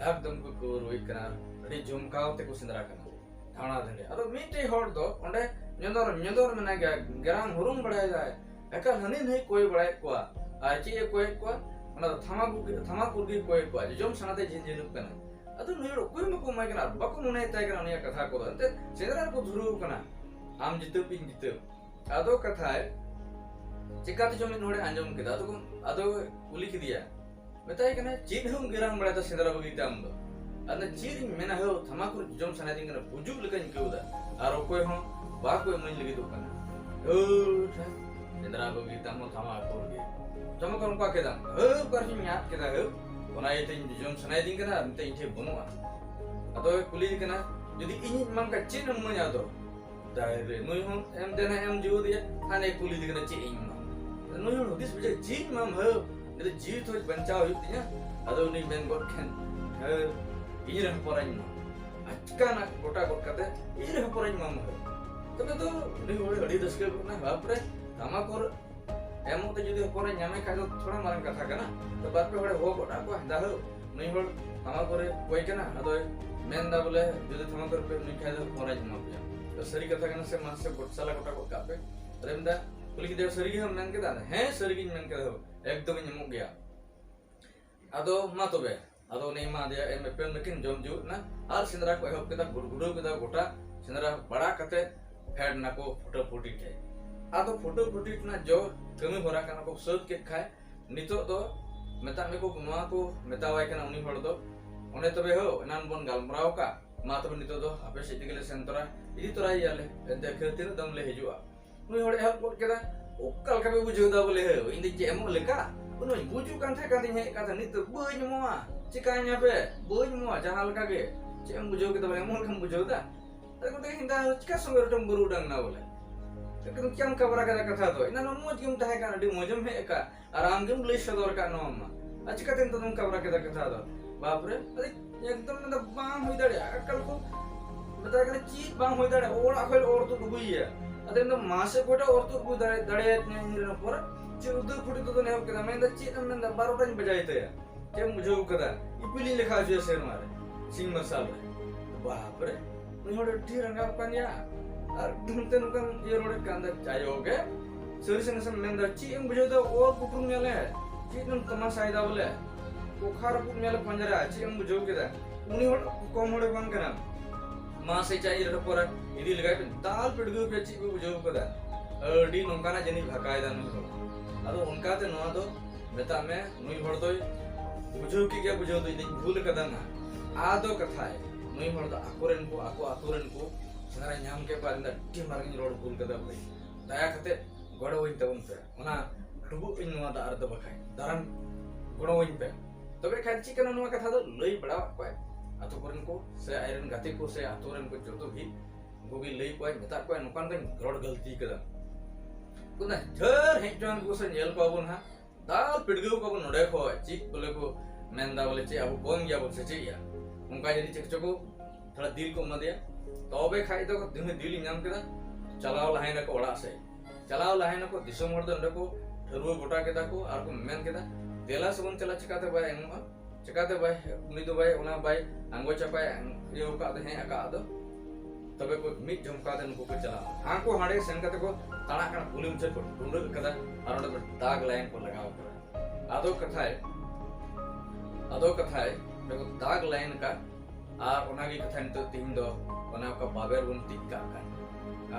ᱮᱠᱫᱚᱢ ᱠᱚ ᱠᱟᱹᱣᱨᱩᱭᱮᱫ ᱠᱟᱱᱟ, ᱟᱹᱰᱤ ᱡᱚᱢᱠᱟᱣ ᱛᱮᱠᱚ ᱥᱮᱸᱫᱽᱨᱟ ᱠᱟᱱᱟ, ᱫᱷᱟᱣᱲᱟ ᱫᱷᱟᱹᱲᱤ᱾ ᱟᱫᱚ ᱢᱤᱫᱴᱮᱡ ᱦᱚᱲ ᱫᱚ ᱚᱸᱰᱮ ᱧᱚᱫᱚᱨ ᱧᱚᱫᱚᱨ ᱢᱮᱱᱟᱭ ᱜᱮᱭᱟ, ᱜᱮᱨᱟᱢ ᱦᱩᱨᱩᱢ ᱵᱟᱲᱟᱭᱮᱫᱟᱭ, ᱮᱠᱟᱞ ᱦᱟᱹᱱᱤ ᱱᱟᱹᱭ ᱠᱚᱭ ᱵᱟᱲᱟᱭᱮᱫ ᱠᱚᱣᱟ᱾ ᱟᱨ ᱪᱮᱫ ᱮ ᱠᱚᱭᱮᱫ ᱠᱚᱣᱟ? ᱚᱱᱟ ᱫᱚ ᱛᱷᱟᱢᱟᱠᱩᱨ ᱜᱮ, ᱛᱷᱟᱢᱟᱠᱩᱨ ᱜᱮ ᱠᱚᱭᱮᱫ ᱠᱚᱣᱟ, ᱡᱚᱡᱚᱢ ᱥᱟᱱᱟ ᱛᱮ ᱡᱷᱤᱱ ᱡᱷᱤᱱᱩᱜ ᱠᱟᱱᱟ᱾ ᱟᱫᱚ ᱱᱩᱭ ᱦᱚᱲ ᱚᱠᱚᱭ ᱦᱚᱸ ᱵᱟᱠᱚ ᱮᱢᱟᱭ ᱠᱟᱱᱟ, ᱵᱟᱠᱚ ᱢᱚᱱᱮᱭᱮᱫ ᱛᱟᱭ ᱠᱟᱱᱟ ᱩᱱᱤᱭᱟᱜ ᱠᱟᱛᱷᱟ ᱠᱚᱫᱚ, ᱮᱱᱛᱮᱫ ᱥᱮᱸᱫᱽᱨᱟ ᱨᱮᱠᱚ ᱫᱷᱩᱨᱟᱹᱣ ᱠᱟᱱᱟ, ᱟᱢ ᱡᱤᱛᱟᱹᱣ ᱤᱧ ᱡᱤᱛᱟᱹᱣ᱾ ᱟᱫᱚ ᱠᱟᱛᱷᱟᱭ ᱪᱮᱠᱟᱛᱮ ᱪᱚ ᱢᱤᱫ ᱦᱚᱲᱮ ᱟᱸᱡᱚᱢ ᱠᱮᱫᱟ, ᱟᱫᱚ ᱠᱚ, ᱟᱫᱚ ᱠᱩᱞᱤ ᱠᱮᱫᱮᱭᱟ, ᱢᱮᱛᱟᱭ ᱠᱟᱱᱟ, "ᱪᱮᱫ ᱦᱚᱸᱢ ᱜᱮᱨᱟᱢ ᱵᱟᱲᱟᱭᱮᱫᱟ ᱥᱮᱸᱫᱽᱨᱟ ᱵᱟᱹᱜᱤ ᱛᱮ ᱟᱢ ᱫᱚ?" ᱟᱫᱚ, "ᱪᱮᱫ ᱤᱧ ᱢᱮᱱᱟ ᱦᱳ, ᱛᱷᱟᱢᱟᱠᱩᱨ ᱡᱚᱢ ᱥᱟᱱᱟᱭᱮᱫᱤᱧ ᱠᱟᱱᱟ, ᱵᱩᱡᱩᱜ ᱞᱮᱠᱟᱧ ᱟᱹᱭᱠᱟᱹᱣ ᱮᱫᱟ, ᱟᱨ ᱚᱠᱚᱭ ᱦᱚᱸ ᱵᱟᱠᱚ ᱮᱢᱟᱹᱧ ᱞᱟᱹᱜᱤᱫᱚᱜ ᱠᱟᱱᱟ᱾ ᱦᱟᱹᱴ, ᱥᱮᱸᱫᱽᱨᱟ ᱵᱟᱹᱜᱤ ᱛᱮ ᱟᱢ ᱦᱚᱸ ᱛᱷᱟᱢᱟᱠᱩᱨ ᱜᱮ᱾ ᱛᱷᱟᱢᱟᱠᱩᱨ ᱚᱱᱠᱟ ᱠᱮᱫᱟᱢ, ᱦᱟᱹ, ᱚᱠᱟ ᱨᱮᱪᱚᱧ ᱧᱟᱢ ᱠᱮᱫᱟ ᱦᱳ, ᱚᱱᱟ ᱤᱭᱟᱹᱛᱮ ᱤᱧ ᱡᱚᱢ ᱥᱟᱱᱟᱭᱮᱫᱤᱧ ᱠᱟᱱᱟ, ᱟᱨ ᱱᱤᱛᱚᱜ ᱤᱧ ᱴᱷᱮᱱ ᱵᱟᱹᱱᱩᱜᱼᱟ᱾" ᱟᱫᱚᱭ ᱠᱩᱞᱤᱭᱮ ᱠᱟᱱᱟ, "ᱡᱩᱫᱤ ᱤᱧᱤᱧ ᱮᱢᱟᱢ ᱠᱷᱟᱱ ᱪᱮᱫ ᱮᱢ ᱤᱢᱟᱹᱧᱟ ᱟᱫᱚ?" ᱫᱟᱭ ᱨᱮ ᱱᱩᱭ ᱦᱚᱸ ᱮᱢ ᱫᱮᱱᱟ, ᱮᱢ ᱡᱩᱣᱟᱹ ᱫᱮᱭᱟ, ᱦᱟᱱᱮ ᱠᱩᱞᱤ ᱫᱮ ᱠᱟᱱᱟ ᱪᱮᱫ ᱤᱧ ᱮᱢᱟᱢ᱾ ᱱᱩᱭ ᱦᱚᱲ ᱦᱩᱫᱤᱥ ᱵᱩᱡᱷᱟᱹᱣ ᱪᱮᱫ ᱤᱧ ᱮᱢᱟᱢ ᱦᱟᱹᱣ, ᱩᱱᱤ ᱫᱚ ᱡᱤᱣᱤ ᱛᱚ ᱵᱟᱧᱪᱟᱣ ᱦᱩᱭᱩᱜ ᱛᱤᱧᱟ᱾ ᱟᱫᱚ ᱩᱱᱤ ᱢᱮᱱ ᱜᱚᱫ ᱠᱷᱟᱱ, ᱦᱟᱹᱣ, ᱤᱧ ᱨᱮ ᱦᱚᱯᱚᱱᱟᱧ ᱮᱢᱟᱢ᱾ ᱟᱪᱠᱟᱱᱟᱜ ᱜᱚᱴᱟ ᱜᱚᱫ ᱠᱟᱛᱮ ᱤᱧ ᱨᱮ ᱦᱚᱯᱚᱱᱟᱧ ᱮᱢᱟᱢ ᱦᱟᱹᱣ᱾ ᱛᱚᱵᱮ ᱫᱚ ᱩᱱᱤ ᱦᱚᱲ ᱟᱹᱰᱤ ᱨᱟᱹᱥᱠᱟᱹ ᱜᱚᱫ ᱮᱱᱟ, ᱵᱟᱯ ᱨᱮ, ᱛᱟᱢᱟ ᱠᱚᱨᱮ ᱮᱢᱚᱜ ᱛᱮ ᱡᱩᱫᱤ ᱦᱚᱯᱚᱱᱮ ᱧᱟᱢᱮ ᱠᱷᱟᱡ ᱫᱚ ᱛᱷᱚᱲᱟ ᱢᱟᱨᱟᱝ ᱠᱟᱛᱷᱟ ᱠᱟᱱᱟ᱾ ᱛᱚ ᱵᱟᱨ ᱯᱮ ᱦᱚᱲᱮ ᱦᱚᱦᱚ ᱜᱚᱫ ᱟᱫ ᱠᱚᱣᱟ, ᱦᱮᱸᱫᱟ ᱦᱳ, ᱱᱩᱭ ᱦᱚᱲ ᱛᱷᱟᱢᱟ ᱠᱚᱨᱮ ᱚᱠᱚᱭ ᱠᱟᱱᱟ, ᱟᱫᱚᱭ ᱢᱮᱱᱫᱟ ᱵᱚᱞᱮ ᱡᱩᱫᱤ ᱛᱷᱟᱢᱟ ᱠᱚᱨᱮ ᱯᱮ ᱩᱱᱤ ᱠᱷᱟᱡ ᱫᱚ ᱦᱚᱯᱚᱱᱮᱧ ᱮᱢᱟ ᱯᱮᱭᱟ᱾ ᱛᱚ ᱥᱟᱹᱨᱤ ᱠᱟᱛᱷᱟ ᱠᱟᱱᱟ ᱥᱮ ᱢᱟᱥᱮ ᱜᱚᱴ ᱥᱟᱞᱟ ᱜᱚᱴᱟ ᱜᱚᱫ ᱠᱟᱜ ᱯᱮ᱾ ᱟᱫᱚᱭ ᱢᱮᱱᱫᱟ, ᱠᱩᱞᱤ ᱠᱮᱫᱮᱭᱟ, ᱥᱟᱹᱨᱤ ᱜᱮ ᱦᱟᱢ ᱢᱮᱱ ᱠᱮᱫᱟ? ᱦᱮᱸ ᱥᱟᱹᱨᱤ ᱜᱤᱧ ᱢᱮᱱ ᱠᱮᱫᱟ ᱦᱳ, ᱮᱠᱫᱚᱢᱤᱧ ᱮᱢᱚᱜ ᱜᱮᱭᱟ᱾ ᱟᱫᱚ ᱢᱟ ᱛᱚᱵᱮ, ᱟᱫᱚ ᱩᱱᱤ ᱮᱢᱟ ᱫᱮᱭᱟ, ᱮᱢ ᱮᱯᱮᱢ ᱱᱟᱹᱠᱤᱱ ᱡᱚᱢ ᱡᱩᱣᱟᱹᱜ ᱮᱱᱟ ᱟᱨ ᱥᱮᱸᱫᱽᱨᱟ ᱠᱚ ᱮᱦᱚᱵ ᱠᱮᱫᱟ, ᱜᱩᱰᱜᱩᱰᱟᱹᱣ ᱠᱮᱫᱟ ᱜᱚᱴᱟ ᱥᱮᱸᱫᱽᱨᱟ ᱵᱟᱲᱟ ᱠᱟᱛᱮ ᱯᱷᱮᱰ ᱱᱟᱠᱚ ᱯᱷᱩᱴᱟᱹ ᱯᱷᱩᱴᱤ ᱴᱷᱮᱡ᱾ ᱟᱫᱚ ᱯᱷᱩᱴᱟᱹ ᱯᱷᱩᱴᱤ ᱨᱮᱱᱟᱜ ᱡᱚ ᱠᱟᱹᱢᱤ ᱦᱚᱨᱟ ᱠᱟᱱᱟ ᱠᱚ ᱥᱟᱹᱛ ᱠᱮᱫ ᱠᱷᱟᱡ ᱱᱤᱛᱚᱜ ᱫᱚ ᱢᱮᱛᱟᱜ ᱢᱮ ᱠᱚ ᱱᱚᱣᱟ ᱠᱚ ᱢᱮᱛᱟᱣᱟᱭ ᱠᱟᱱᱟ ᱩᱱᱤ ᱦᱚᱲ ᱫᱚ, ᱚᱱᱮ ᱛᱚᱵᱮ ᱦᱳ ᱮᱱᱟᱱ ᱵᱚᱱ ᱜᱟᱞᱢᱟᱨᱟᱣ ᱟᱠᱟᱫ, ᱢᱟ ᱛᱚᱵᱮ ᱱᱤᱛᱚᱜ ᱫᱚ ᱟᱯᱮ ᱥᱮᱫ ᱛᱮᱜᱮ ᱞᱮ ᱥᱮᱱ ᱛᱚᱨᱟ ᱤᱫᱤ ᱛᱚᱨᱟᱭᱮᱭᱟᱞᱮ, ᱮᱱᱛᱮ ᱠᱷᱟᱹᱛᱤᱨ ᱫᱚᱢ ᱞᱮ ᱦᱤᱡᱩᱜᱼᱟ᱾ ᱩᱱᱤ ᱦᱚᱲᱮ ᱮᱦᱚᱵ ᱜᱚᱫ ᱠᱮᱫᱟ, ᱚᱠᱟ ᱞᱮᱠᱟ ᱯᱮ ᱵᱩᱡᱷᱟᱹᱣ ᱮᱫᱟ ᱵᱚᱞᱮ ᱦᱳ, ᱤᱧ ᱫᱚ ᱪᱮᱫ ᱮᱢᱚᱜ ᱞᱮᱠᱟ? ᱩᱱᱟᱹᱜ ᱤᱧ ᱵᱩᱡᱩᱜ ᱠᱟᱱ ᱛᱟᱦᱮᱸ ᱠᱟᱱ ᱛᱤᱧ ᱦᱮᱡ ᱠᱟᱛᱮ ᱱᱤᱛ ᱫᱚ ᱵᱟᱹᱧ ᱮᱢᱚᱜᱼᱟ, ᱪᱤᱠᱟᱹᱧ ᱟᱯᱮ? ᱵᱟᱹᱧ ᱮᱢᱚᱜᱼᱟ ᱡᱟᱦᱟᱸ ᱞᱮᱠᱟ ᱜᱮ᱾ ᱪᱮᱫ ᱮᱢ ᱵᱩᱡᱷᱟᱹᱣ ᱠᱮᱫᱟ ᱵᱚᱞᱮ ᱮᱢᱚᱜ ᱞᱮᱠᱟᱢ ᱵᱩᱡᱷᱟᱹᱣ ᱮᱫᱟ? ᱟᱫᱚ ᱢᱮᱛᱟᱭ ᱠᱟᱱᱟ, ᱪᱤᱠᱟ ᱥᱚᱸᱜᱮ ᱨᱮᱪᱚᱢ ᱵᱩᱨᱩ ᱰᱟᱝ ᱱᱟ ᱵᱚᱞᱮ? ᱪᱮᱫ ᱮᱢ ᱠᱟᱵᱨᱟ ᱠᱮᱫᱟ ᱠᱟᱛᱷᱟ ᱫᱚ? ᱮᱱᱟᱱ ᱢᱚᱡᱽ ᱜᱮᱢ ᱛᱟᱦᱮᱸ ᱠᱟᱱᱟ, ᱟᱹᱰᱤ ᱢᱚᱡᱮᱢ ᱦᱮᱡ ᱟᱠᱟᱫ, ᱟᱨ ᱟᱢ ᱜᱮᱢ ᱞᱟᱹᱭ ᱥᱚᱫᱚᱨ ᱟᱠᱟᱫ ᱱᱚᱣᱟ ᱢᱟ᱾ ᱟᱨ ᱪᱤᱠᱟᱹᱛᱮ ᱱᱤᱛᱚᱜ ᱫᱚᱢ ᱠᱟᱵᱨᱟ ᱠᱮᱫᱟ ᱠᱟᱛᱷᱟ ᱫᱚ? ᱵᱟᱯ ᱨᱮ, ᱟᱫᱚ ᱮᱠᱫᱚᱢ ᱢᱮᱱᱫᱟ ᱵᱟᱝ ᱦᱩᱭ ᱫᱟᱲᱮᱭᱟᱜᱼᱟ᱾ ᱟᱠᱟᱞ ᱠᱚ ᱢᱮᱛᱟᱭ ᱠᱟᱱᱟ, ᱪᱮᱫ ᱵᱟᱝ ᱦᱩᱭ ᱫᱟᱲᱮᱭᱟᱜᱼᱟ? ᱚᱲᱟᱜ ᱠᱷᱚᱱ ᱚᱨ ᱛᱩᱫ ᱟᱹᱜᱩᱭᱮᱭᱟ᱾ ᱟᱫᱚ ᱢᱮᱱᱫᱟ ᱢᱟᱥᱮ ᱚᱠᱚᱭᱴᱟᱜ ᱚᱨ ᱛᱩᱫ ᱟᱹᱜᱩ ᱫᱟᱲᱮ-, ᱫᱟᱲᱮᱭᱟᱭ ᱛᱤᱧᱟ ᱤᱧ ᱨᱮᱱ ᱦᱚᱯᱚᱱ? ᱪᱮᱫ ᱩᱫᱟᱹ ᱯᱷᱩᱴᱤ ᱛᱮᱫᱚ ᱮᱦᱚᱵ ᱠᱮᱫᱟ, ᱢᱮᱱᱫᱟ ᱪᱮᱫ ᱮᱢ ᱢᱮᱱᱫᱟ, ᱵᱟᱨᱚᱴᱟᱧ ᱵᱟᱡᱟᱭ ᱛᱟᱭᱟ᱾ ᱪᱮᱫ ᱮᱢ ᱵᱩᱡᱷᱟᱹᱣ ᱠᱟᱫᱟ? ᱤᱯᱤᱞᱤᱧ ᱞᱮᱠᱷᱟ ᱦᱚᱪᱚᱭᱟ ᱥᱮᱨᱢᱟ ᱨᱮ, ᱥᱤᱧ ᱢᱟᱨᱥᱟᱞ ᱨᱮ᱾ ᱵᱟᱯ ᱨᱮ, ᱱᱩᱭ ᱦᱚᱲ ᱟᱹᱰᱤ ᱨᱟᱸᱜᱟᱣ ᱠᱟᱱ ᱜᱮᱭᱟ᱾ ᱟᱨ ᱫᱷᱩᱢᱛᱮ ᱱᱚᱝᱠᱟᱢ ᱤᱭᱟᱹ ᱨᱚᱲᱮᱫ ᱠᱟᱱ ᱫᱚ, ᱡᱟᱭᱦᱳᱠ ᱜᱮ, ᱥᱟᱹᱨᱤ ᱥᱟᱹᱨᱤ ᱥᱮᱢ ᱢᱮᱱᱫᱟ, ᱪᱮᱫ ᱮᱢ ᱵᱩᱡᱷᱟᱹᱣ ᱫᱟ? ᱚᱛ ᱯᱩᱴᱩᱨ ᱧᱮᱞᱮ, ᱪᱮᱫ ᱮᱢ ᱛᱟᱢᱟᱥᱟᱭ ᱫᱟ ᱵᱚᱞᱮ? ᱚᱠᱟ ᱨᱟᱹᱯᱩᱫ ᱧᱮᱞᱮ ᱯᱟᱸᱡᱟᱨᱟ, ᱪᱮᱫ ᱮᱢ ᱵᱩᱡᱷᱟᱹᱣ ᱠᱮᱫᱟ? ᱩᱱᱤ ᱦᱚᱲ ᱠᱚᱢ ᱦᱚᱲ ᱵᱟᱝ ᱠᱟᱱᱟ᱾ ᱢᱟ ᱥᱮ ᱪᱟ ᱤᱨ ᱨᱚᱯᱚᱨᱟ ᱤᱫᱤ ᱞᱮᱜᱟᱭ ᱯᱮ, ᱫᱟᱞ ᱯᱤᱰᱜᱟᱹᱣ ᱯᱮ, ᱪᱮᱫ ᱯᱮ ᱵᱩᱡᱷᱟᱹᱣ ᱠᱟᱫᱟ? ᱟᱹᱰᱤ ᱱᱚᱝᱠᱟᱱᱟᱜ ᱡᱟᱹᱱᱤᱡ ᱵᱷᱟᱠᱟᱭ ᱫᱟ ᱱᱩᱭ ᱦᱚᱲ᱾ ᱟᱫᱚ ᱚᱱᱠᱟᱛᱮ ᱱᱚᱣᱟ ᱫᱚ ᱢᱮᱛᱟᱜ ᱢᱮ, ᱱᱩᱭ ᱦᱚᱲ ᱫᱚᱭ ᱵᱩᱡᱷᱟᱹᱣ ᱠᱮᱫ ᱜᱮᱭᱟ, ᱵᱩᱡᱷᱟᱹᱣ ᱫᱚ ᱤᱧ ᱫᱚᱧ ᱵᱷᱩᱞ ᱠᱟᱫᱟ ᱱᱟ᱾ ᱟᱫᱚ ᱠᱟᱛᱷᱟᱭ, ᱱᱩᱭ ᱦᱚᱲ ᱫᱚ ᱟᱠᱚᱨᱮᱱ ᱠᱚ, ᱟᱠᱚ ᱟᱛᱳ ᱨᱮᱱ ᱠᱚ ᱥᱮᱸᱫᱽᱨᱟ ᱧᱟᱢ ᱠᱮᱫ ᱠᱚᱣᱟ, ᱟᱹᱞᱤᱧ ᱫᱚ ᱟᱹᱰᱤ ᱢᱟᱨᱟᱝ ᱤᱧ ᱨᱚᱲ ᱵᱷᱩᱞ ᱠᱟᱫᱟ ᱵᱷᱟᱹᱭ, ᱫᱟᱭᱟ ᱠᱟᱛᱮ ᱜᱚᱲᱚ ᱟᱹᱧ ᱛᱟᱵᱚᱱ ᱯᱮ, ᱚᱱᱟ ᱰᱩᱵᱩᱜ ᱟᱹᱧ ᱱᱚᱣᱟ ᱫᱟᱜ ᱨᱮᱫᱚ, ᱵᱟᱠᱷᱟᱡ ᱫᱟᱨᱟᱢ ᱜᱚᱲᱚ ᱟᱹᱧ ᱯᱮ᱾ ᱛᱚᱵᱮ ᱠᱷᱟᱱ ᱪᱮᱫ ᱠᱟᱱᱟ ᱱᱚᱣᱟ ᱠᱟᱛᱷᱟ ᱫᱚ ᱞᱟᱹᱭ ᱵᱟᱲᱟᱣᱟᱫ ᱠᱚᱣᱟᱭ ᱟᱛᱳ ᱠᱚᱨᱮᱱ ᱠᱚ ᱥᱮ ᱟᱡᱨᱮᱱ ᱜᱟᱛᱮ ᱠᱚ ᱥᱮ ᱟᱛᱳ ᱨᱮᱱ ᱠᱚ ᱡᱚᱛᱚ ᱜᱮ ᱠᱚᱜᱮ ᱞᱟᱹᱭ ᱠᱚᱣᱟᱭ, ᱢᱮᱛᱟᱜ ᱠᱚᱣᱟᱭ, ᱱᱚᱝᱠᱟ ᱱᱚᱝᱠᱟᱧ ᱜᱟᱹᱞᱛᱤ ᱠᱟᱫᱟ᱾ ᱠᱚ ᱢᱮᱱᱫᱟ, ᱡᱷᱟᱹᱨ ᱦᱮᱡ ᱦᱚᱪᱚᱣᱟᱱ ᱠᱚ ᱥᱮ ᱧᱮᱞ ᱠᱚᱣᱟ ᱵᱚᱱ ᱦᱟᱸᱜ, ᱫᱟᱞ ᱯᱤᱰᱜᱟᱹᱣ ᱠᱚᱣᱟ ᱵᱚᱱ ᱱᱚᱰᱮ ᱠᱷᱚᱡ, ᱪᱮᱫ ᱵᱚᱞᱮ ᱠᱚ ᱢᱮᱱᱫᱟ, ᱵᱚᱞᱮ ᱪᱮᱫ ᱟᱵᱚ ᱠᱚᱢ ᱜᱮᱭᱟ ᱵᱚᱱ ᱥᱮ ᱪᱮᱫ ᱭᱟ, ᱚᱱᱠᱟ ᱡᱟᱹᱱᱤᱡ ᱪᱮᱫ ᱪᱚ ᱠᱚ ᱛᱷᱚᱲᱟ ᱫᱤᱞ ᱠᱚ ᱮᱢᱟ ᱫᱮᱭᱟ᱾ ᱛᱚᱵᱮ ᱠᱷᱟᱡ ᱫᱚ ᱫᱤᱱ ᱫᱤᱞ ᱧᱟᱢ ᱠᱮᱫᱟ, ᱪᱟᱞᱟᱣ ᱞᱟᱦᱟᱭ ᱱᱟᱠᱚ ᱚᱲᱟᱜ ᱥᱮᱫ᱾ ᱪᱟᱞᱟᱣ ᱞᱟᱦᱟᱭ ᱱᱟᱠᱚ, ᱫᱤᱥᱚᱢ ᱦᱚᱲ ᱫᱚ ᱱᱚᱰᱮ ᱠᱚ ᱴᱷᱟᱹᱨᱣᱟᱹ ᱜᱚᱴᱟ ᱠᱮᱫᱟ ᱠᱚ ᱟᱨ ᱠᱚ ᱢᱮᱱ ᱠᱮᱫᱟ, ᱫᱮᱞᱟ ᱥᱮᱵᱚᱱ ᱪᱟᱞᱟᱜ, ᱪᱤᱠᱟᱛᱮ ᱵᱟᱭ ᱮᱢᱚᱜᱼᱟ? ᱪᱤᱠᱟᱛᱮ ᱵᱟᱭ, ᱩᱱᱤ ᱫᱚ ᱵᱟᱭ, ᱚᱱᱟ ᱵᱟᱭ ᱟᱸᱜᱚᱪᱟ ᱵᱟᱭ ᱤᱭᱟᱹ ᱟᱠᱟᱫ ᱫᱚ, ᱦᱮᱸ ᱟᱠᱟᱫ ᱫᱚ᱾ ᱛᱚᱵᱮ ᱠᱚ ᱢᱤᱫ ᱡᱚᱢ ᱠᱟᱛᱮ ᱱᱩᱠᱩ ᱠᱚ ᱪᱟᱞᱟᱣ, ᱦᱟᱱᱠᱩ ᱦᱟᱸᱰᱮ ᱥᱮᱱ ᱠᱟᱛᱮ ᱠᱚ ᱛᱟᱲᱟᱜ ᱠᱟᱱᱟ, ᱠᱩᱞᱦᱤ ᱢᱩᱪᱟᱹᱫ ᱠᱚ ᱴᱩᱸᱰᱟᱹᱜ ᱠᱟᱫᱟ ᱟᱨ ᱚᱸᱰᱮ ᱫᱚ ᱫᱟᱜᱽ ᱞᱟᱭᱤᱱ ᱠᱚ ᱞᱟᱜᱟᱣ ᱠᱟᱫᱟ᱾ ᱟᱫᱚ ᱠᱟᱛᱷᱟᱭ, ᱟᱫᱚ ᱠᱟᱛᱷᱟᱭ ᱚᱸᱰᱮ ᱠᱚ ᱫᱟᱜᱽ ᱞᱟᱭᱤᱱ ᱠᱟᱫ᱾ ᱟᱨ ᱚᱱᱟᱜᱮ ᱠᱟᱛᱷᱟ ᱱᱤᱛᱚᱜ ᱛᱤᱦᱤᱧ ᱫᱚ ᱚᱱᱮ ᱚᱱᱠᱟ ᱵᱟᱵᱮᱨ ᱵᱚᱱ ᱛᱤᱡ ᱠᱟᱜ ᱠᱟᱱ,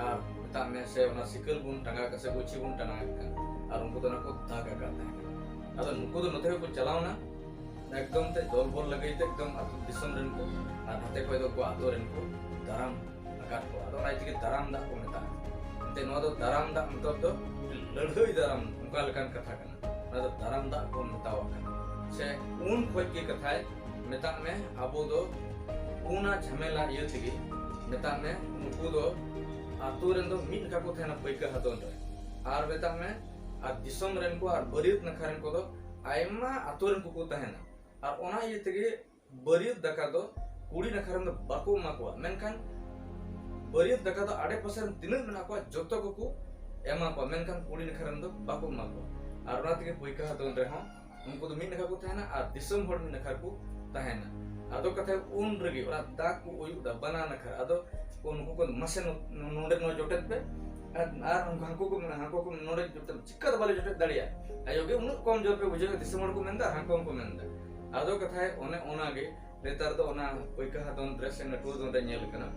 ᱟᱨ ᱢᱮᱛᱟᱜ ᱢᱮ ᱥᱮ ᱚᱱᱟ ᱥᱤᱠᱟᱹᱞ ᱵᱚᱱ ᱴᱟᱸᱜᱟ ᱠᱟᱜ ᱥᱮ ᱜᱩᱪᱷᱤ ᱵᱚᱱ ᱴᱟᱸᱜᱟ ᱠᱟᱜ ᱠᱟᱱ, ᱟᱨ ᱩᱱᱠᱩ ᱫᱚ ᱚᱱᱟ ᱠᱚ ᱫᱟᱜᱽ ᱟᱠᱟᱫ ᱛᱟᱦᱮᱸ ᱠᱟᱱᱟ᱾ ᱟᱫᱚ ᱱᱩᱠᱩ ᱫᱚ ᱱᱚᱛᱮ ᱠᱷᱚᱡ ᱠᱚ ᱪᱟᱞᱟᱣᱱᱟ ᱮᱠᱫᱚᱢ ᱛᱮ ᱫᱚᱞ ᱵᱚᱞ ᱞᱟᱹᱜᱤᱫ ᱛᱮ ᱮᱠᱫᱚᱢ ᱟᱹᱛᱩ ᱫᱤᱥᱚᱢ ᱨᱮᱱ ᱠᱚ, ᱟᱨ ᱱᱚᱛᱮ ᱠᱷᱚᱡ ᱫᱚ ᱩᱱᱠᱩ ᱟᱹᱛᱩ ᱨᱮᱱ ᱠᱚ ᱫᱟᱨᱟᱢ ᱟᱠᱟᱫ ᱠᱚᱣᱟ᱾ ᱟᱫᱚ ᱚᱱᱟ ᱛᱮᱜᱮ ᱫᱟᱨᱟᱢ ᱫᱟᱜ ᱠᱚ ᱢᱮᱛᱟᱜᱼᱟ᱾ ᱮᱱᱛᱮ ᱱᱚᱣᱟ ᱫᱚ ᱫᱟᱨᱟᱢ ᱫᱟᱜ ᱢᱚᱛᱞᱚᱵ ᱫᱚ ᱞᱟᱹᱲᱦᱟᱹᱭ ᱫᱟᱨᱟᱢ, ᱚᱱᱠᱟ ᱞᱮᱠᱟᱱ ᱠᱟᱛᱷᱟ ᱠᱟᱱᱟ᱾ ᱚᱱᱟ ᱫᱚ ᱫᱟᱨᱟᱢ ᱫᱟᱜ ᱠᱚ ᱢᱮᱛᱟᱣᱟᱜ ᱠᱟᱱᱟ᱾ ᱥᱮ ᱩᱱ ᱠᱷᱚᱡ ᱜᱮ ᱠᱟᱛᱷᱟᱭ ᱢᱮᱛᱟᱜ ᱢᱮ, ᱟᱵᱚ ᱫᱚ ᱚᱱᱟ ᱡᱷᱟᱢᱮᱞᱟ ᱤᱭᱟᱹ ᱛᱮᱜᱮ ᱢᱮᱛᱟᱜ ᱢᱮ, ᱩᱱᱠᱩ ᱫᱚ ᱟᱛᱳ ᱨᱮᱱ ᱫᱚ ᱢᱤᱫ ᱱᱟᱠᱷᱟ ᱠᱚ ᱛᱟᱦᱮᱱᱟ ᱯᱟᱹᱭᱠᱟᱹ ᱦᱟᱫᱚᱱ ᱨᱮ, ᱟᱨ ᱢᱮᱛᱟᱜ ᱢᱮ ᱟᱨ ᱫᱤᱥᱚᱢ ᱨᱮᱱ ᱠᱚ ᱟᱨ ᱵᱟᱹᱨᱭᱟᱹᱛ ᱱᱟᱠᱷᱟ ᱨᱮᱱ ᱠᱚᱫᱚ ᱟᱭᱢᱟ ᱟᱛᱳ ᱨᱮᱱ ᱠᱚᱠᱚ ᱛᱟᱦᱮᱱᱟ᱾ ᱟᱨ ᱚᱱᱟ ᱤᱭᱟᱹ ᱛᱮᱜᱮ ᱵᱟᱹᱨᱭᱟᱹᱛ ᱫᱟᱠᱟ ᱫᱚ ᱠᱩᱲᱤ ᱱᱟᱠᱷᱟ ᱨᱮᱱ ᱫᱚ ᱵᱟᱠᱚ ᱮᱢᱟ ᱠᱚᱣᱟ, ᱢᱮᱱᱠᱷᱟᱱ ᱵᱟᱹᱨᱭᱟᱹᱛ ᱫᱟᱠᱟ ᱫᱚ ᱟᱰᱮ ᱯᱟᱥᱮ ᱨᱮᱱ ᱛᱤᱱᱟᱹᱜ ᱢᱮᱱᱟᱜ ᱠᱚᱣᱟ ᱡᱚᱛᱚ ᱠᱚᱠᱚ ᱮᱢᱟ ᱠᱚᱣᱟ, ᱢᱮᱱᱠᱷᱟᱱ ᱠᱩᱲᱤ ᱱᱟᱠᱷᱟ ᱨᱮᱱ ᱫᱚ ᱵᱟᱠᱚ ᱮᱢᱟ ᱠᱚᱣᱟ᱾ ᱟᱨ ᱚᱱᱟ ᱛᱮᱜᱮ ᱯᱟᱹᱭᱠᱟᱹ ᱦᱟᱫᱚᱱ ᱨᱮᱦᱚᱸ ᱩᱱᱠᱩ ᱫᱚ ᱢᱤᱫ ᱱᱟᱠᱷᱟ ᱠᱚ ᱛᱟᱦᱮᱱᱟ ᱟᱨ ᱫᱤᱥᱚᱢ ᱦᱚᱲ ᱢᱤᱫ ᱱᱟᱠᱷᱟ ᱠᱚ ᱛᱟᱦᱮᱱᱟ᱾ ᱟᱫᱚ ᱠᱟᱛᱷᱟ ᱩᱱ ᱨᱮᱜᱮ ᱚᱱᱟ ᱫᱟᱜ ᱠᱚ ᱩᱭᱩᱜ ᱫᱟ ᱵᱟᱱᱟ ᱱᱟᱠᱷᱟ, ᱟᱫᱚ ᱠᱚ ᱱᱩᱠᱩ ᱠᱚ ᱢᱟᱥᱮ ᱱᱚ-, ᱱᱚᱰᱮ ᱱᱚᱣᱟ ᱡᱚᱴᱮᱫ ᱯᱮ, ᱟᱨ, ᱟᱨ ᱩᱱᱠᱩ ᱦᱟᱹᱱᱠᱩ ᱠᱚ ᱢᱮᱱᱟ, ᱦᱟᱹᱱᱠᱩ ᱠᱚ ᱱᱚᱰᱮ ᱡᱚᱴᱮᱫ, ᱪᱤᱠᱟ ᱫᱚ ᱵᱟᱞᱮ ᱡᱚᱴᱮᱫ ᱫᱟᱲᱮᱭᱟᱜᱼᱟ᱾ ᱟᱭᱳ ᱜᱮ ᱩᱱᱟᱹᱜ ᱠᱚᱢ ᱡᱳᱨ ᱯᱮ ᱵᱩᱡᱷᱟᱹᱣ, ᱫᱤᱥᱚᱢ ᱦᱚᱲ ᱠᱚ ᱢᱮᱱᱫᱟ, ᱦᱟᱹᱱᱠᱩ ᱦᱚᱸᱠᱚ ᱢᱮᱱᱫᱟ᱾ ᱟᱫᱚ ᱠᱟᱛᱷᱟᱭ ᱚᱱᱮ ᱚᱱᱟᱜᱮ ᱱᱮᱛᱟᱨ ᱫᱚ ᱚᱱᱟ ᱯᱟᱹᱭᱠᱟᱹ ᱦᱟᱫᱚᱱ ᱨᱮ ᱥᱮ ᱱᱟᱹᱴᱩᱣᱟᱹ ᱫᱚᱱ ᱨᱮ ᱧᱮᱞ ᱠᱟᱱᱟ,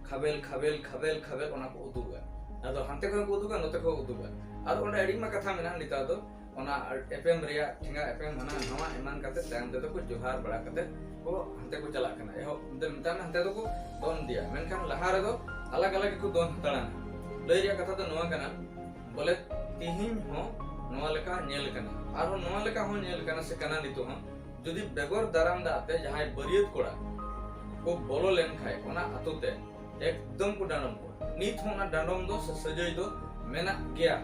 ᱠᱷᱟᱵᱮᱞ, ᱠᱷᱟᱵᱮᱞ, ᱠᱷᱟᱵᱮᱞ, ᱠᱷᱟᱵᱮᱞ ᱚᱱᱟ ᱠᱚ ᱩᱫᱩᱜᱟ᱾ ᱟᱫᱚ ᱦᱟᱱᱛᱮ ᱠᱷᱚᱱ ᱠᱚ ᱩᱫᱩᱜᱟ, ᱱᱚᱛᱮ ᱠᱷᱚᱱ ᱠᱚ ᱩᱫᱩᱜᱟ᱾ ᱟᱫᱚ ᱚᱸᱰᱮ ᱟᱹᱰᱤ ᱢᱟ ᱠᱟᱛᱷᱟ ᱢᱮᱱᱟᱜᱼᱟ ᱱᱮᱛᱟᱨ ᱫᱚ, ᱚᱱᱟ ᱮᱯᱮᱢ ᱨᱮᱭᱟᱜ ᱴᱷᱮᱸᱜᱟ ᱮᱯᱮᱢ ᱦᱟᱱᱟ ᱱᱟᱣᱟ ᱮᱢᱟᱱ ᱠᱟᱛᱮ ᱛᱟᱭᱚᱢ ᱛᱮᱫᱚ ᱠᱚ ᱡᱚᱦᱟᱨ ᱵᱟᱲᱟ ᱠᱟᱛᱮ ᱠᱚ ᱦᱟᱱᱛᱮ ᱠᱚ ᱪᱟᱞᱟᱜ ᱠᱟᱱᱟ᱾ ᱮᱦᱚᱵ ᱫᱚ ᱢᱮᱛᱟᱜ ᱢᱮ ᱦᱟᱱᱛᱮ ᱫᱚᱠᱚ ᱫᱚᱱ ᱤᱫᱤᱭᱟ, ᱢᱮᱱᱠᱷᱟᱱ ᱞᱟᱦᱟ ᱨᱮᱫᱚ ᱟᱞᱟᱜᱽ ᱟᱞᱟᱜᱽ ᱜᱮᱠᱚ ᱫᱚᱱ ᱦᱟᱛᱟᱲᱟ᱾ ᱞᱟᱹᱭ ᱨᱮᱭᱟᱜ ᱠᱟᱛᱷᱟ ᱫᱚ ᱱᱚᱣᱟ ᱠᱟᱱᱟ, ᱵᱚᱞᱮ ᱛᱤᱦᱤᱧ ᱦᱚᱸ ᱱᱚᱣᱟ ᱞᱮᱠᱟ ᱧᱮᱞ ᱠᱟᱱᱟ, ᱟᱨᱦᱚᱸ ᱱᱚᱣᱟ ᱞᱮᱠᱟ ᱦᱚᱸ ᱧᱮᱞ ᱠᱟᱱᱟ ᱥᱮ ᱠᱟᱱᱟ ᱱᱤᱛᱚᱜ ᱦᱚᱸ, ᱡᱩᱫᱤ ᱵᱮᱜᱚᱨ ᱫᱟᱨᱟᱢ ᱫᱟᱜ ᱛᱮ ᱡᱟᱦᱟᱸᱭ ᱵᱟᱹᱨᱭᱟᱹᱛ ᱠᱚᱲᱟ ᱠᱚ ᱵᱚᱞᱚ ᱞᱮᱱ ᱠᱷᱟᱡ ᱚᱱᱟ ᱟᱛᱳ ᱛᱮ, ᱮᱠᱫᱚᱢ ᱠᱚ ᱰᱟᱸᱰᱚᱢ ᱠᱚᱣᱟ᱾ ᱱᱤᱛ ᱦᱚᱸ ᱚᱱᱟ ᱰᱟᱸᱰᱚᱢ ᱫᱚ ᱥᱮ ᱥᱟᱹᱡᱟᱹᱭ ᱫᱚ ᱢᱮᱱᱟᱜ ᱜᱮᱭᱟ᱾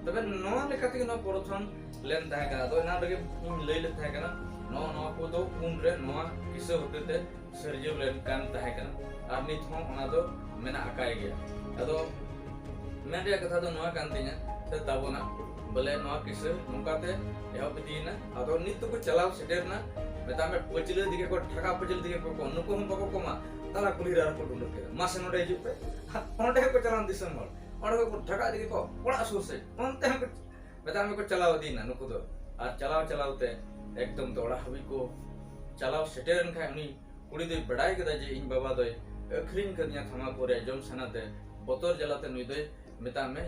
ᱛᱚᱵᱮ ᱱᱚᱣᱟ ᱞᱮᱠᱟ ᱛᱮᱜᱮ ᱱᱚᱣᱟ ᱯᱨᱚᱛᱷᱚᱱ ᱞᱮᱱ ᱛᱟᱦᱮᱸ ᱠᱟᱱᱟ᱾ ᱟᱫᱚ ᱮᱱᱟᱱ ᱨᱮᱜᱮ ᱤᱧ ᱞᱟᱹᱭ ᱞᱮᱫ ᱛᱟᱦᱮᱸ ᱠᱟᱱᱟ, ᱱᱚᱣᱟ ᱱᱚᱣᱟ ᱠᱚᱫᱚ ᱩᱱᱨᱮ ᱱᱚᱣᱟ ᱠᱤᱥᱟᱹ ᱦᱚᱛᱮ ᱛᱮ ᱥᱤᱨᱡᱟᱹᱣ ᱞᱮᱱ ᱠᱟᱱ ᱛᱟᱦᱮᱸ ᱠᱟᱱᱟ, ᱟᱨ ᱱᱤᱛ ᱦᱚᱸ ᱚᱱᱟ ᱫᱚ ᱢᱮᱱᱟᱜ ᱟᱠᱟᱭ ᱜᱮᱭᱟ᱾ ᱟᱫᱚ ᱢᱮᱱ ᱨᱮᱭᱟᱜ ᱠᱟᱛᱷᱟ ᱫᱚ ᱱᱚᱣᱟ ᱠᱟᱱ ᱛᱤᱧᱟ ᱥᱮ ᱛᱟᱵᱚᱱᱟ, ᱵᱚᱞᱮ ᱱᱚᱣᱟ ᱠᱤᱥᱟᱹ ᱱᱚᱝᱠᱟ ᱛᱮ ᱮᱦᱚᱵ ᱤᱫᱤᱭᱮᱱᱟ᱾ ᱟᱫᱚ ᱱᱤᱛ ᱫᱚᱠᱚ ᱪᱟᱞᱟᱣ ᱥᱮᱴᱮᱨ ᱮᱱᱟ, ᱢᱮᱛᱟᱜ ᱢᱮ ᱯᱟᱹᱪᱞᱟᱹ ᱫᱤᱠᱮ ᱠᱚ, ᱴᱷᱟᱠᱟ ᱯᱟᱹᱪᱞᱟᱹ ᱫᱤᱠᱮ ᱠᱚ, ᱱᱩᱠᱩ ᱦᱚᱸ ᱵᱟᱠᱚ ᱠᱚᱢᱟ, ᱛᱟᱞᱟ ᱠᱩᱞᱦᱤ ᱨᱮ ᱟᱨᱦᱚᱸ ᱠᱚ ᱰᱩᱸᱰᱨᱩ ᱠᱮᱫᱟ, ᱢᱟᱥᱮ ᱱᱚᱰᱮ ᱦᱤᱡᱩᱜ ᱯᱮ᱾ ᱚᱸᱰᱮ ᱦᱚᱸᱠᱚ ᱪᱟᱞᱟᱣ ᱮᱱᱟ ᱫᱤᱥᱚᱢ ᱦᱚᱲ, ᱚᱸᱰᱮ ᱠᱚ ᱴᱷᱟᱠᱟ ᱤᱫᱤ ᱠᱮᱫ ᱠᱚ ᱚᱲᱟᱜ ᱥᱩᱨ ᱥᱮᱫ, ᱚᱱᱛᱮ ᱦᱚᱸ ᱠᱚ ᱢᱮᱛᱟᱜ ᱢᱮ ᱠᱚ ᱪᱟᱞᱟᱣ ᱤᱫᱤᱭᱮᱱᱟ ᱱᱩᱠᱩ ᱫᱚ᱾ ᱟᱨ ᱪᱟᱞᱟᱣ ᱪᱟᱞᱟᱣ ᱛᱮ ᱮᱠᱫᱚᱢ ᱛᱮ ᱚᱲᱟᱜ ᱦᱟᱹᱵᱤᱡ ᱠᱚ ᱪᱟᱞᱟᱣ ᱥᱮᱴᱮᱨᱮᱱ ᱠᱷᱟᱡ ᱩᱱᱤ ᱠᱩᱲᱤ ᱫᱚᱭ ᱵᱟᱰᱟᱭ ᱠᱮᱫᱟ ᱡᱮ ᱤᱧ ᱵᱟᱵᱟ ᱫᱚᱭ ᱟᱹᱠᱷᱨᱤᱧ ᱠᱟᱫᱤᱧᱟ ᱛᱷᱟᱢᱟᱠᱩᱨ ᱨᱮ ᱡᱚᱢ ᱥᱟᱱᱟ ᱛᱮ, ᱵᱚᱛᱚᱨ ᱡᱟᱞᱟᱛᱮ ᱱᱩᱭ ᱫᱚᱭ ᱢᱮᱛᱟᱜ ᱢᱮ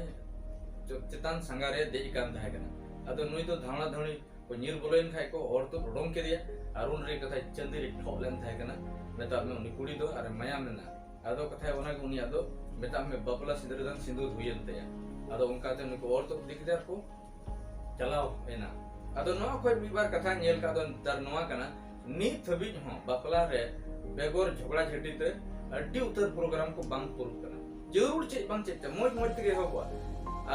ᱪᱚ-, ᱪᱮᱛᱟᱱ ᱥᱟᱸᱜᱟ ᱨᱮ ᱫᱮᱡ ᱟᱠᱟᱱ ᱛᱟᱦᱮᱸ ᱠᱟᱱᱟ᱾ ᱟᱫᱚ ᱱᱩᱭ ᱫᱚ ᱫᱷᱟᱣᱲᱟ ᱫᱷᱟᱹᱣᱲᱤ ᱠᱚ ᱧᱤᱨ ᱵᱚᱞᱚᱭᱮᱱ ᱠᱷᱟᱡ ᱠᱚ ᱚᱨ ᱛᱩᱫ ᱚᱰᱚᱝ ᱠᱮᱫᱮᱭᱟ, ᱟᱨ ᱩᱱ ᱨᱮ ᱠᱟᱛᱷᱟᱭ ᱪᱟᱹᱱᱫᱤ ᱨᱮ ᱴᱷᱚᱜ ᱞᱮᱱ ᱛᱟᱦᱮᱸ ᱠᱟᱱᱟ᱾ ᱢᱮᱛᱟᱜ ᱢᱮ ᱩᱱᱤ ᱠᱩᱲᱤ ᱫᱚ ᱟᱨ ᱢᱟᱭᱟᱢ ᱮᱱᱟ᱾ ᱟᱫᱚ ᱠᱟᱛᱷᱟᱭ ᱚᱱᱟ ᱜᱮ ᱩᱱᱤᱭᱟᱜ ᱫᱚ ᱢᱮᱛᱟᱜ ᱢᱮ ᱵᱟᱯᱞᱟ ᱥᱤᱸᱫᱽᱨᱟᱹ ᱫᱟᱱ ᱥᱤᱸᱫᱩᱨ ᱦᱩᱭᱮᱱ ᱛᱟᱭᱟ᱾ ᱟᱫᱚ ᱚᱱᱠᱟᱛᱮ ᱱᱩᱠᱩ ᱚᱨ ᱛᱩᱫ ᱤᱫᱤ ᱠᱮᱫᱮᱭᱟ ᱠᱚ, ᱪᱟᱞᱟᱣ ᱮᱱᱟ᱾ ᱟᱫᱚ ᱱᱚᱣᱟ ᱠᱷᱚᱡ ᱢᱤᱫ ᱵᱟᱨ ᱠᱟᱛᱷᱟ ᱧᱮᱞ ᱠᱟᱜ ᱫᱚ ᱱᱮᱛᱟᱨ ᱱᱚᱣᱟ ᱠᱟᱱᱟ, ᱱᱤᱛ ᱦᱟᱹᱵᱤᱡ ᱦᱚᱸ ᱵᱟᱯᱞᱟ ᱨᱮ ᱵᱮᱜᱚᱨ ᱡᱷᱚᱜᱽᱲᱟ ᱡᱷᱟᱹᱴᱤ ᱛᱮ ᱟᱹᱰᱤ ᱩᱛᱟᱹᱨ ᱯᱨᱳᱜᱨᱟᱢ ᱠᱚ ᱵᱟᱝ ᱯᱩᱨᱩᱜ ᱠᱟᱱᱟ᱾ ᱡᱟᱹᱨᱩᱲ ᱪᱮᱫ ᱵᱟᱝ ᱪᱮᱫ ᱛᱮ ᱢᱚᱡᱽ ᱢᱚᱡᱽ ᱛᱮᱜᱮ ᱮᱦᱚᱵᱚᱜᱼᱟ᱾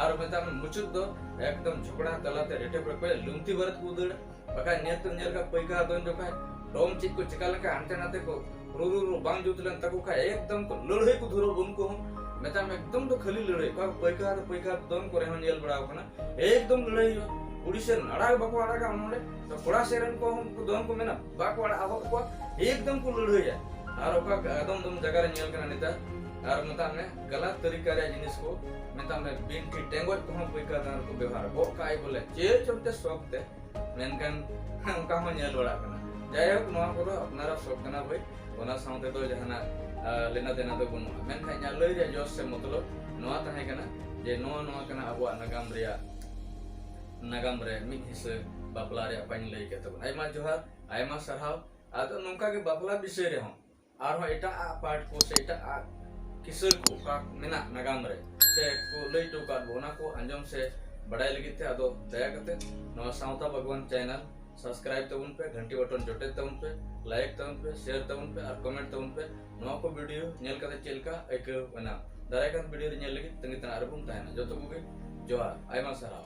ᱟᱨ ᱢᱮᱛᱟᱜ ᱢᱮ ᱢᱩᱪᱟᱹᱫ ᱫᱚ ᱮᱠᱫᱚᱢ ᱡᱷᱚᱜᱽᱲᱟ ᱛᱟᱞᱟᱛᱮ ᱨᱮᱴᱮ ᱯᱮᱴᱮ ᱞᱩᱝᱛᱤ ᱵᱟᱨᱮᱛ ᱠᱚ ᱩᱫᱟᱹᱲᱟ᱾ ᱵᱟᱠᱷᱟᱡ ᱧᱮᱞ ᱛᱮᱢ ᱧᱮᱞ ᱠᱟᱜ ᱯᱟᱹᱭᱠᱟᱹᱨ ᱫᱚᱱ ᱡᱚᱠᱷᱟᱡ ᱰᱚᱢ ᱪᱮᱫ ᱠᱚ ᱪᱮᱠᱟ ᱞᱮᱱᱠᱷᱟᱡ ᱦᱟᱱᱛᱮ ᱱᱟᱛᱮ ᱠᱚ ᱨᱩ ᱨᱩ ᱨᱩ ᱵᱟᱝ ᱡᱩᱛ ᱞᱮᱱ ᱛᱟᱠᱚ ᱠᱷᱟᱡ ᱮᱠᱫᱚᱢ ᱠᱚ ᱞᱟᱹᱲᱦᱟᱹᱭ ᱠᱚ ᱫᱷᱩᱨᱟᱹᱣ ᱩᱱᱠᱩ ᱦᱚᱸ᱾ ᱢᱮᱛᱟᱜ ᱢᱮ ᱮᱠᱫᱚᱢ ᱫᱚ ᱠᱷᱟᱹᱞᱤ ᱞᱟᱹᱲᱦᱟᱹᱭ᱾ ᱚᱠᱟ ᱯᱟᱹᱭᱠᱟᱹᱨ ᱫᱚ ᱯᱟᱹᱭᱠᱟᱹᱨ ᱫᱚᱱ ᱠᱚᱨᱮ ᱦᱚᱸ ᱧᱮᱞ ᱵᱟᱲᱟ ᱟᱠᱟᱱᱟ, ᱮᱠᱫᱚᱢ ᱞᱟᱹᱲᱦᱟᱹᱭ ᱦᱩᱭᱩᱜᱼᱟ᱾ ᱠᱩᱲᱤ ᱥᱮᱫ ᱟᱲᱟᱜ ᱵᱟᱠᱚ ᱟᱲᱟᱜᱟ ᱱᱚᱰᱮ᱾ ᱛᱚ ᱠᱚᱲᱟ ᱥᱮᱫ ᱨᱮᱱ ᱠᱚ ᱦᱚᱸ ᱩᱱᱠᱩ ᱫᱚᱱ ᱠᱚ ᱢᱮᱱᱟ ᱵᱟᱠᱚ ᱟᱲᱟᱜ ᱦᱚᱫ ᱠᱚᱣᱟ, ᱮᱠᱫᱚᱢ ᱠᱚ ᱞᱟᱹᱲᱦᱟᱹᱭᱟ᱾ ᱟᱨ ᱚᱠᱟ ᱟᱫᱚᱢ ᱟᱫᱚᱢ ᱡᱟᱭᱜᱟ ᱨᱮ ᱧᱮᱞ ᱠᱟᱱᱟ ᱱᱮᱛᱟᱨ, ᱟᱨ ᱢᱮᱛᱟᱜ ᱢᱮ ᱜᱟᱞᱟᱛ ᱛᱟᱹᱨᱤᱠᱟ ᱨᱮᱭᱟᱜ ᱡᱤᱱᱤᱥ ᱠᱚ, ᱢᱮᱛᱟᱜ ᱢᱮ ᱵᱤᱱᱴᱷᱤ ᱴᱮᱸᱜᱚᱡ ᱠᱚᱦᱚᱸ ᱯᱟᱹᱭᱠᱟᱹᱨ ᱫᱟᱱ ᱨᱮᱠᱚ ᱵᱮᱣᱦᱟᱨᱟ᱾ ᱜᱚᱜ ᱠᱟᱜᱼᱟᱭ ᱵᱚᱞᱮ ᱪᱮᱫ ᱪᱚᱝ ᱛᱮ ᱥᱚᱠ ᱛᱮ, ᱢᱮᱱᱠᱷᱟᱱ ᱚᱱᱠᱟ ᱦᱚᱸ ᱧᱮᱞ ᱵᱟᱲᱟᱜ ᱠᱟᱱᱟ᱾ ᱡᱟᱭᱦᱳᱠ, ᱱᱚᱣᱟ ᱠᱚᱫᱚ ᱟᱯᱱᱟᱨᱟᱜ ᱥᱚᱠ ᱠᱟᱱᱟ ᱵᱷᱟᱹᱭ, ᱚᱱᱟ ᱥᱟᱶᱛᱮ ᱫᱚ ᱡᱟᱦᱟᱱᱟᱜ, ᱟᱸ, ᱞᱮᱱᱟ ᱫᱮᱱᱟ ᱫᱚ ᱵᱟᱹᱱᱩᱜᱼᱟ᱾ ᱢᱮᱱᱠᱷᱟᱱ ᱤᱧᱟᱹᱜ ᱞᱟᱹᱭ ᱨᱮᱭᱟᱜ ᱡᱚᱥ ᱥᱮ ᱢᱚᱛᱞᱚᱵ ᱱᱚᱣᱟ ᱛᱟᱦᱮᱸ ᱠᱟᱱᱟ ᱡᱮ ᱱᱚᱣᱟ, ᱱᱚᱣᱟ ᱠᱟᱱᱟ ᱟᱵᱚᱣᱟᱜ ᱱᱟᱜᱟᱢ ᱨᱮᱭᱟᱜ, ᱱᱟᱜᱟᱢ ᱨᱮ ᱢᱤᱫ ᱦᱤᱸᱥᱟᱹ ᱵᱟᱯᱞᱟ ᱨᱮᱭᱟᱜ ᱯᱟᱧ ᱞᱟᱹᱭ ᱠᱮᱫ ᱛᱟᱵᱚᱱᱟ᱾ ᱟᱭᱢᱟ ᱡᱚᱦᱟᱨ, ᱟᱭᱢᱟ ᱥᱟᱨᱦᱟᱣ᱾ ᱟᱫᱚ ᱱᱚᱝᱠᱟ ᱜᱮ ᱵᱟᱯᱞᱟ ᱵᱤᱥᱚᱭ ᱨᱮᱦᱚᱸ ᱟᱨᱦᱚᱸ ᱮᱴᱟᱜ ᱟᱜ ᱯᱟᱴ ᱠᱚ ᱥᱮ ᱮᱴᱟᱜ ᱟᱜ ᱠᱤᱥᱟᱹ ᱠᱚ ᱚᱠᱟ ᱢᱮᱱᱟᱜ ᱱᱟᱜᱟᱢ ᱨᱮ ᱥᱮ ᱠᱚ ᱞᱟᱹᱭ ᱦᱚᱴᱚ ᱠᱟᱫ ᱵᱚ, ᱚᱱᱟ ᱠᱚ ᱟᱸᱡᱚᱢ ᱥᱮ ᱵᱟᱰᱟᱭ ᱞᱟᱹᱜᱤᱫ ᱛᱮ ᱟᱫᱚ ᱫᱟᱭᱟ ᱠᱟᱛᱮ ᱱᱚᱣᱟ ᱥᱟᱶᱛᱟ ᱵᱟᱜᱽᱣᱟᱱ ᱪᱮᱱᱮᱞ subscribe ᱛᱟᱵᱚᱱ ᱯᱮ, ᱜᱷᱟᱱᱴᱤ ᱵᱟᱴᱚᱱ ᱡᱚᱴᱮᱫ ᱛᱟᱵᱚᱱ ᱯᱮ, like ᱛᱟᱵᱚᱱ ᱯᱮ, share ᱛᱟᱵᱚᱱ ᱯᱮ ᱟᱨ comment ᱛᱟᱵᱚᱱ ᱯᱮ᱾ ᱱᱚᱣᱟ ᱠᱚ video ᱧᱮᱞ ᱠᱟᱛᱮ ᱪᱮᱫ ᱞᱮᱠᱟ ᱟᱹᱭᱠᱟᱹᱣ ᱮᱱᱟ? ᱫᱟᱨᱟᱭ ᱠᱟᱱ video ᱨᱮ ᱧᱮᱞ ᱞᱟᱹᱜᱤᱫ ᱛᱟᱺᱜᱤ ᱛᱟᱲᱟᱜ ᱨᱮᱵᱚᱱ ᱛᱟᱦᱮᱱᱟ᱾ ᱡᱚᱛᱚ ᱠᱚᱜᱮ ᱡᱚᱦᱟᱨ, ᱟᱭᱢᱟ ᱥᱟᱨᱦᱟᱣ᱾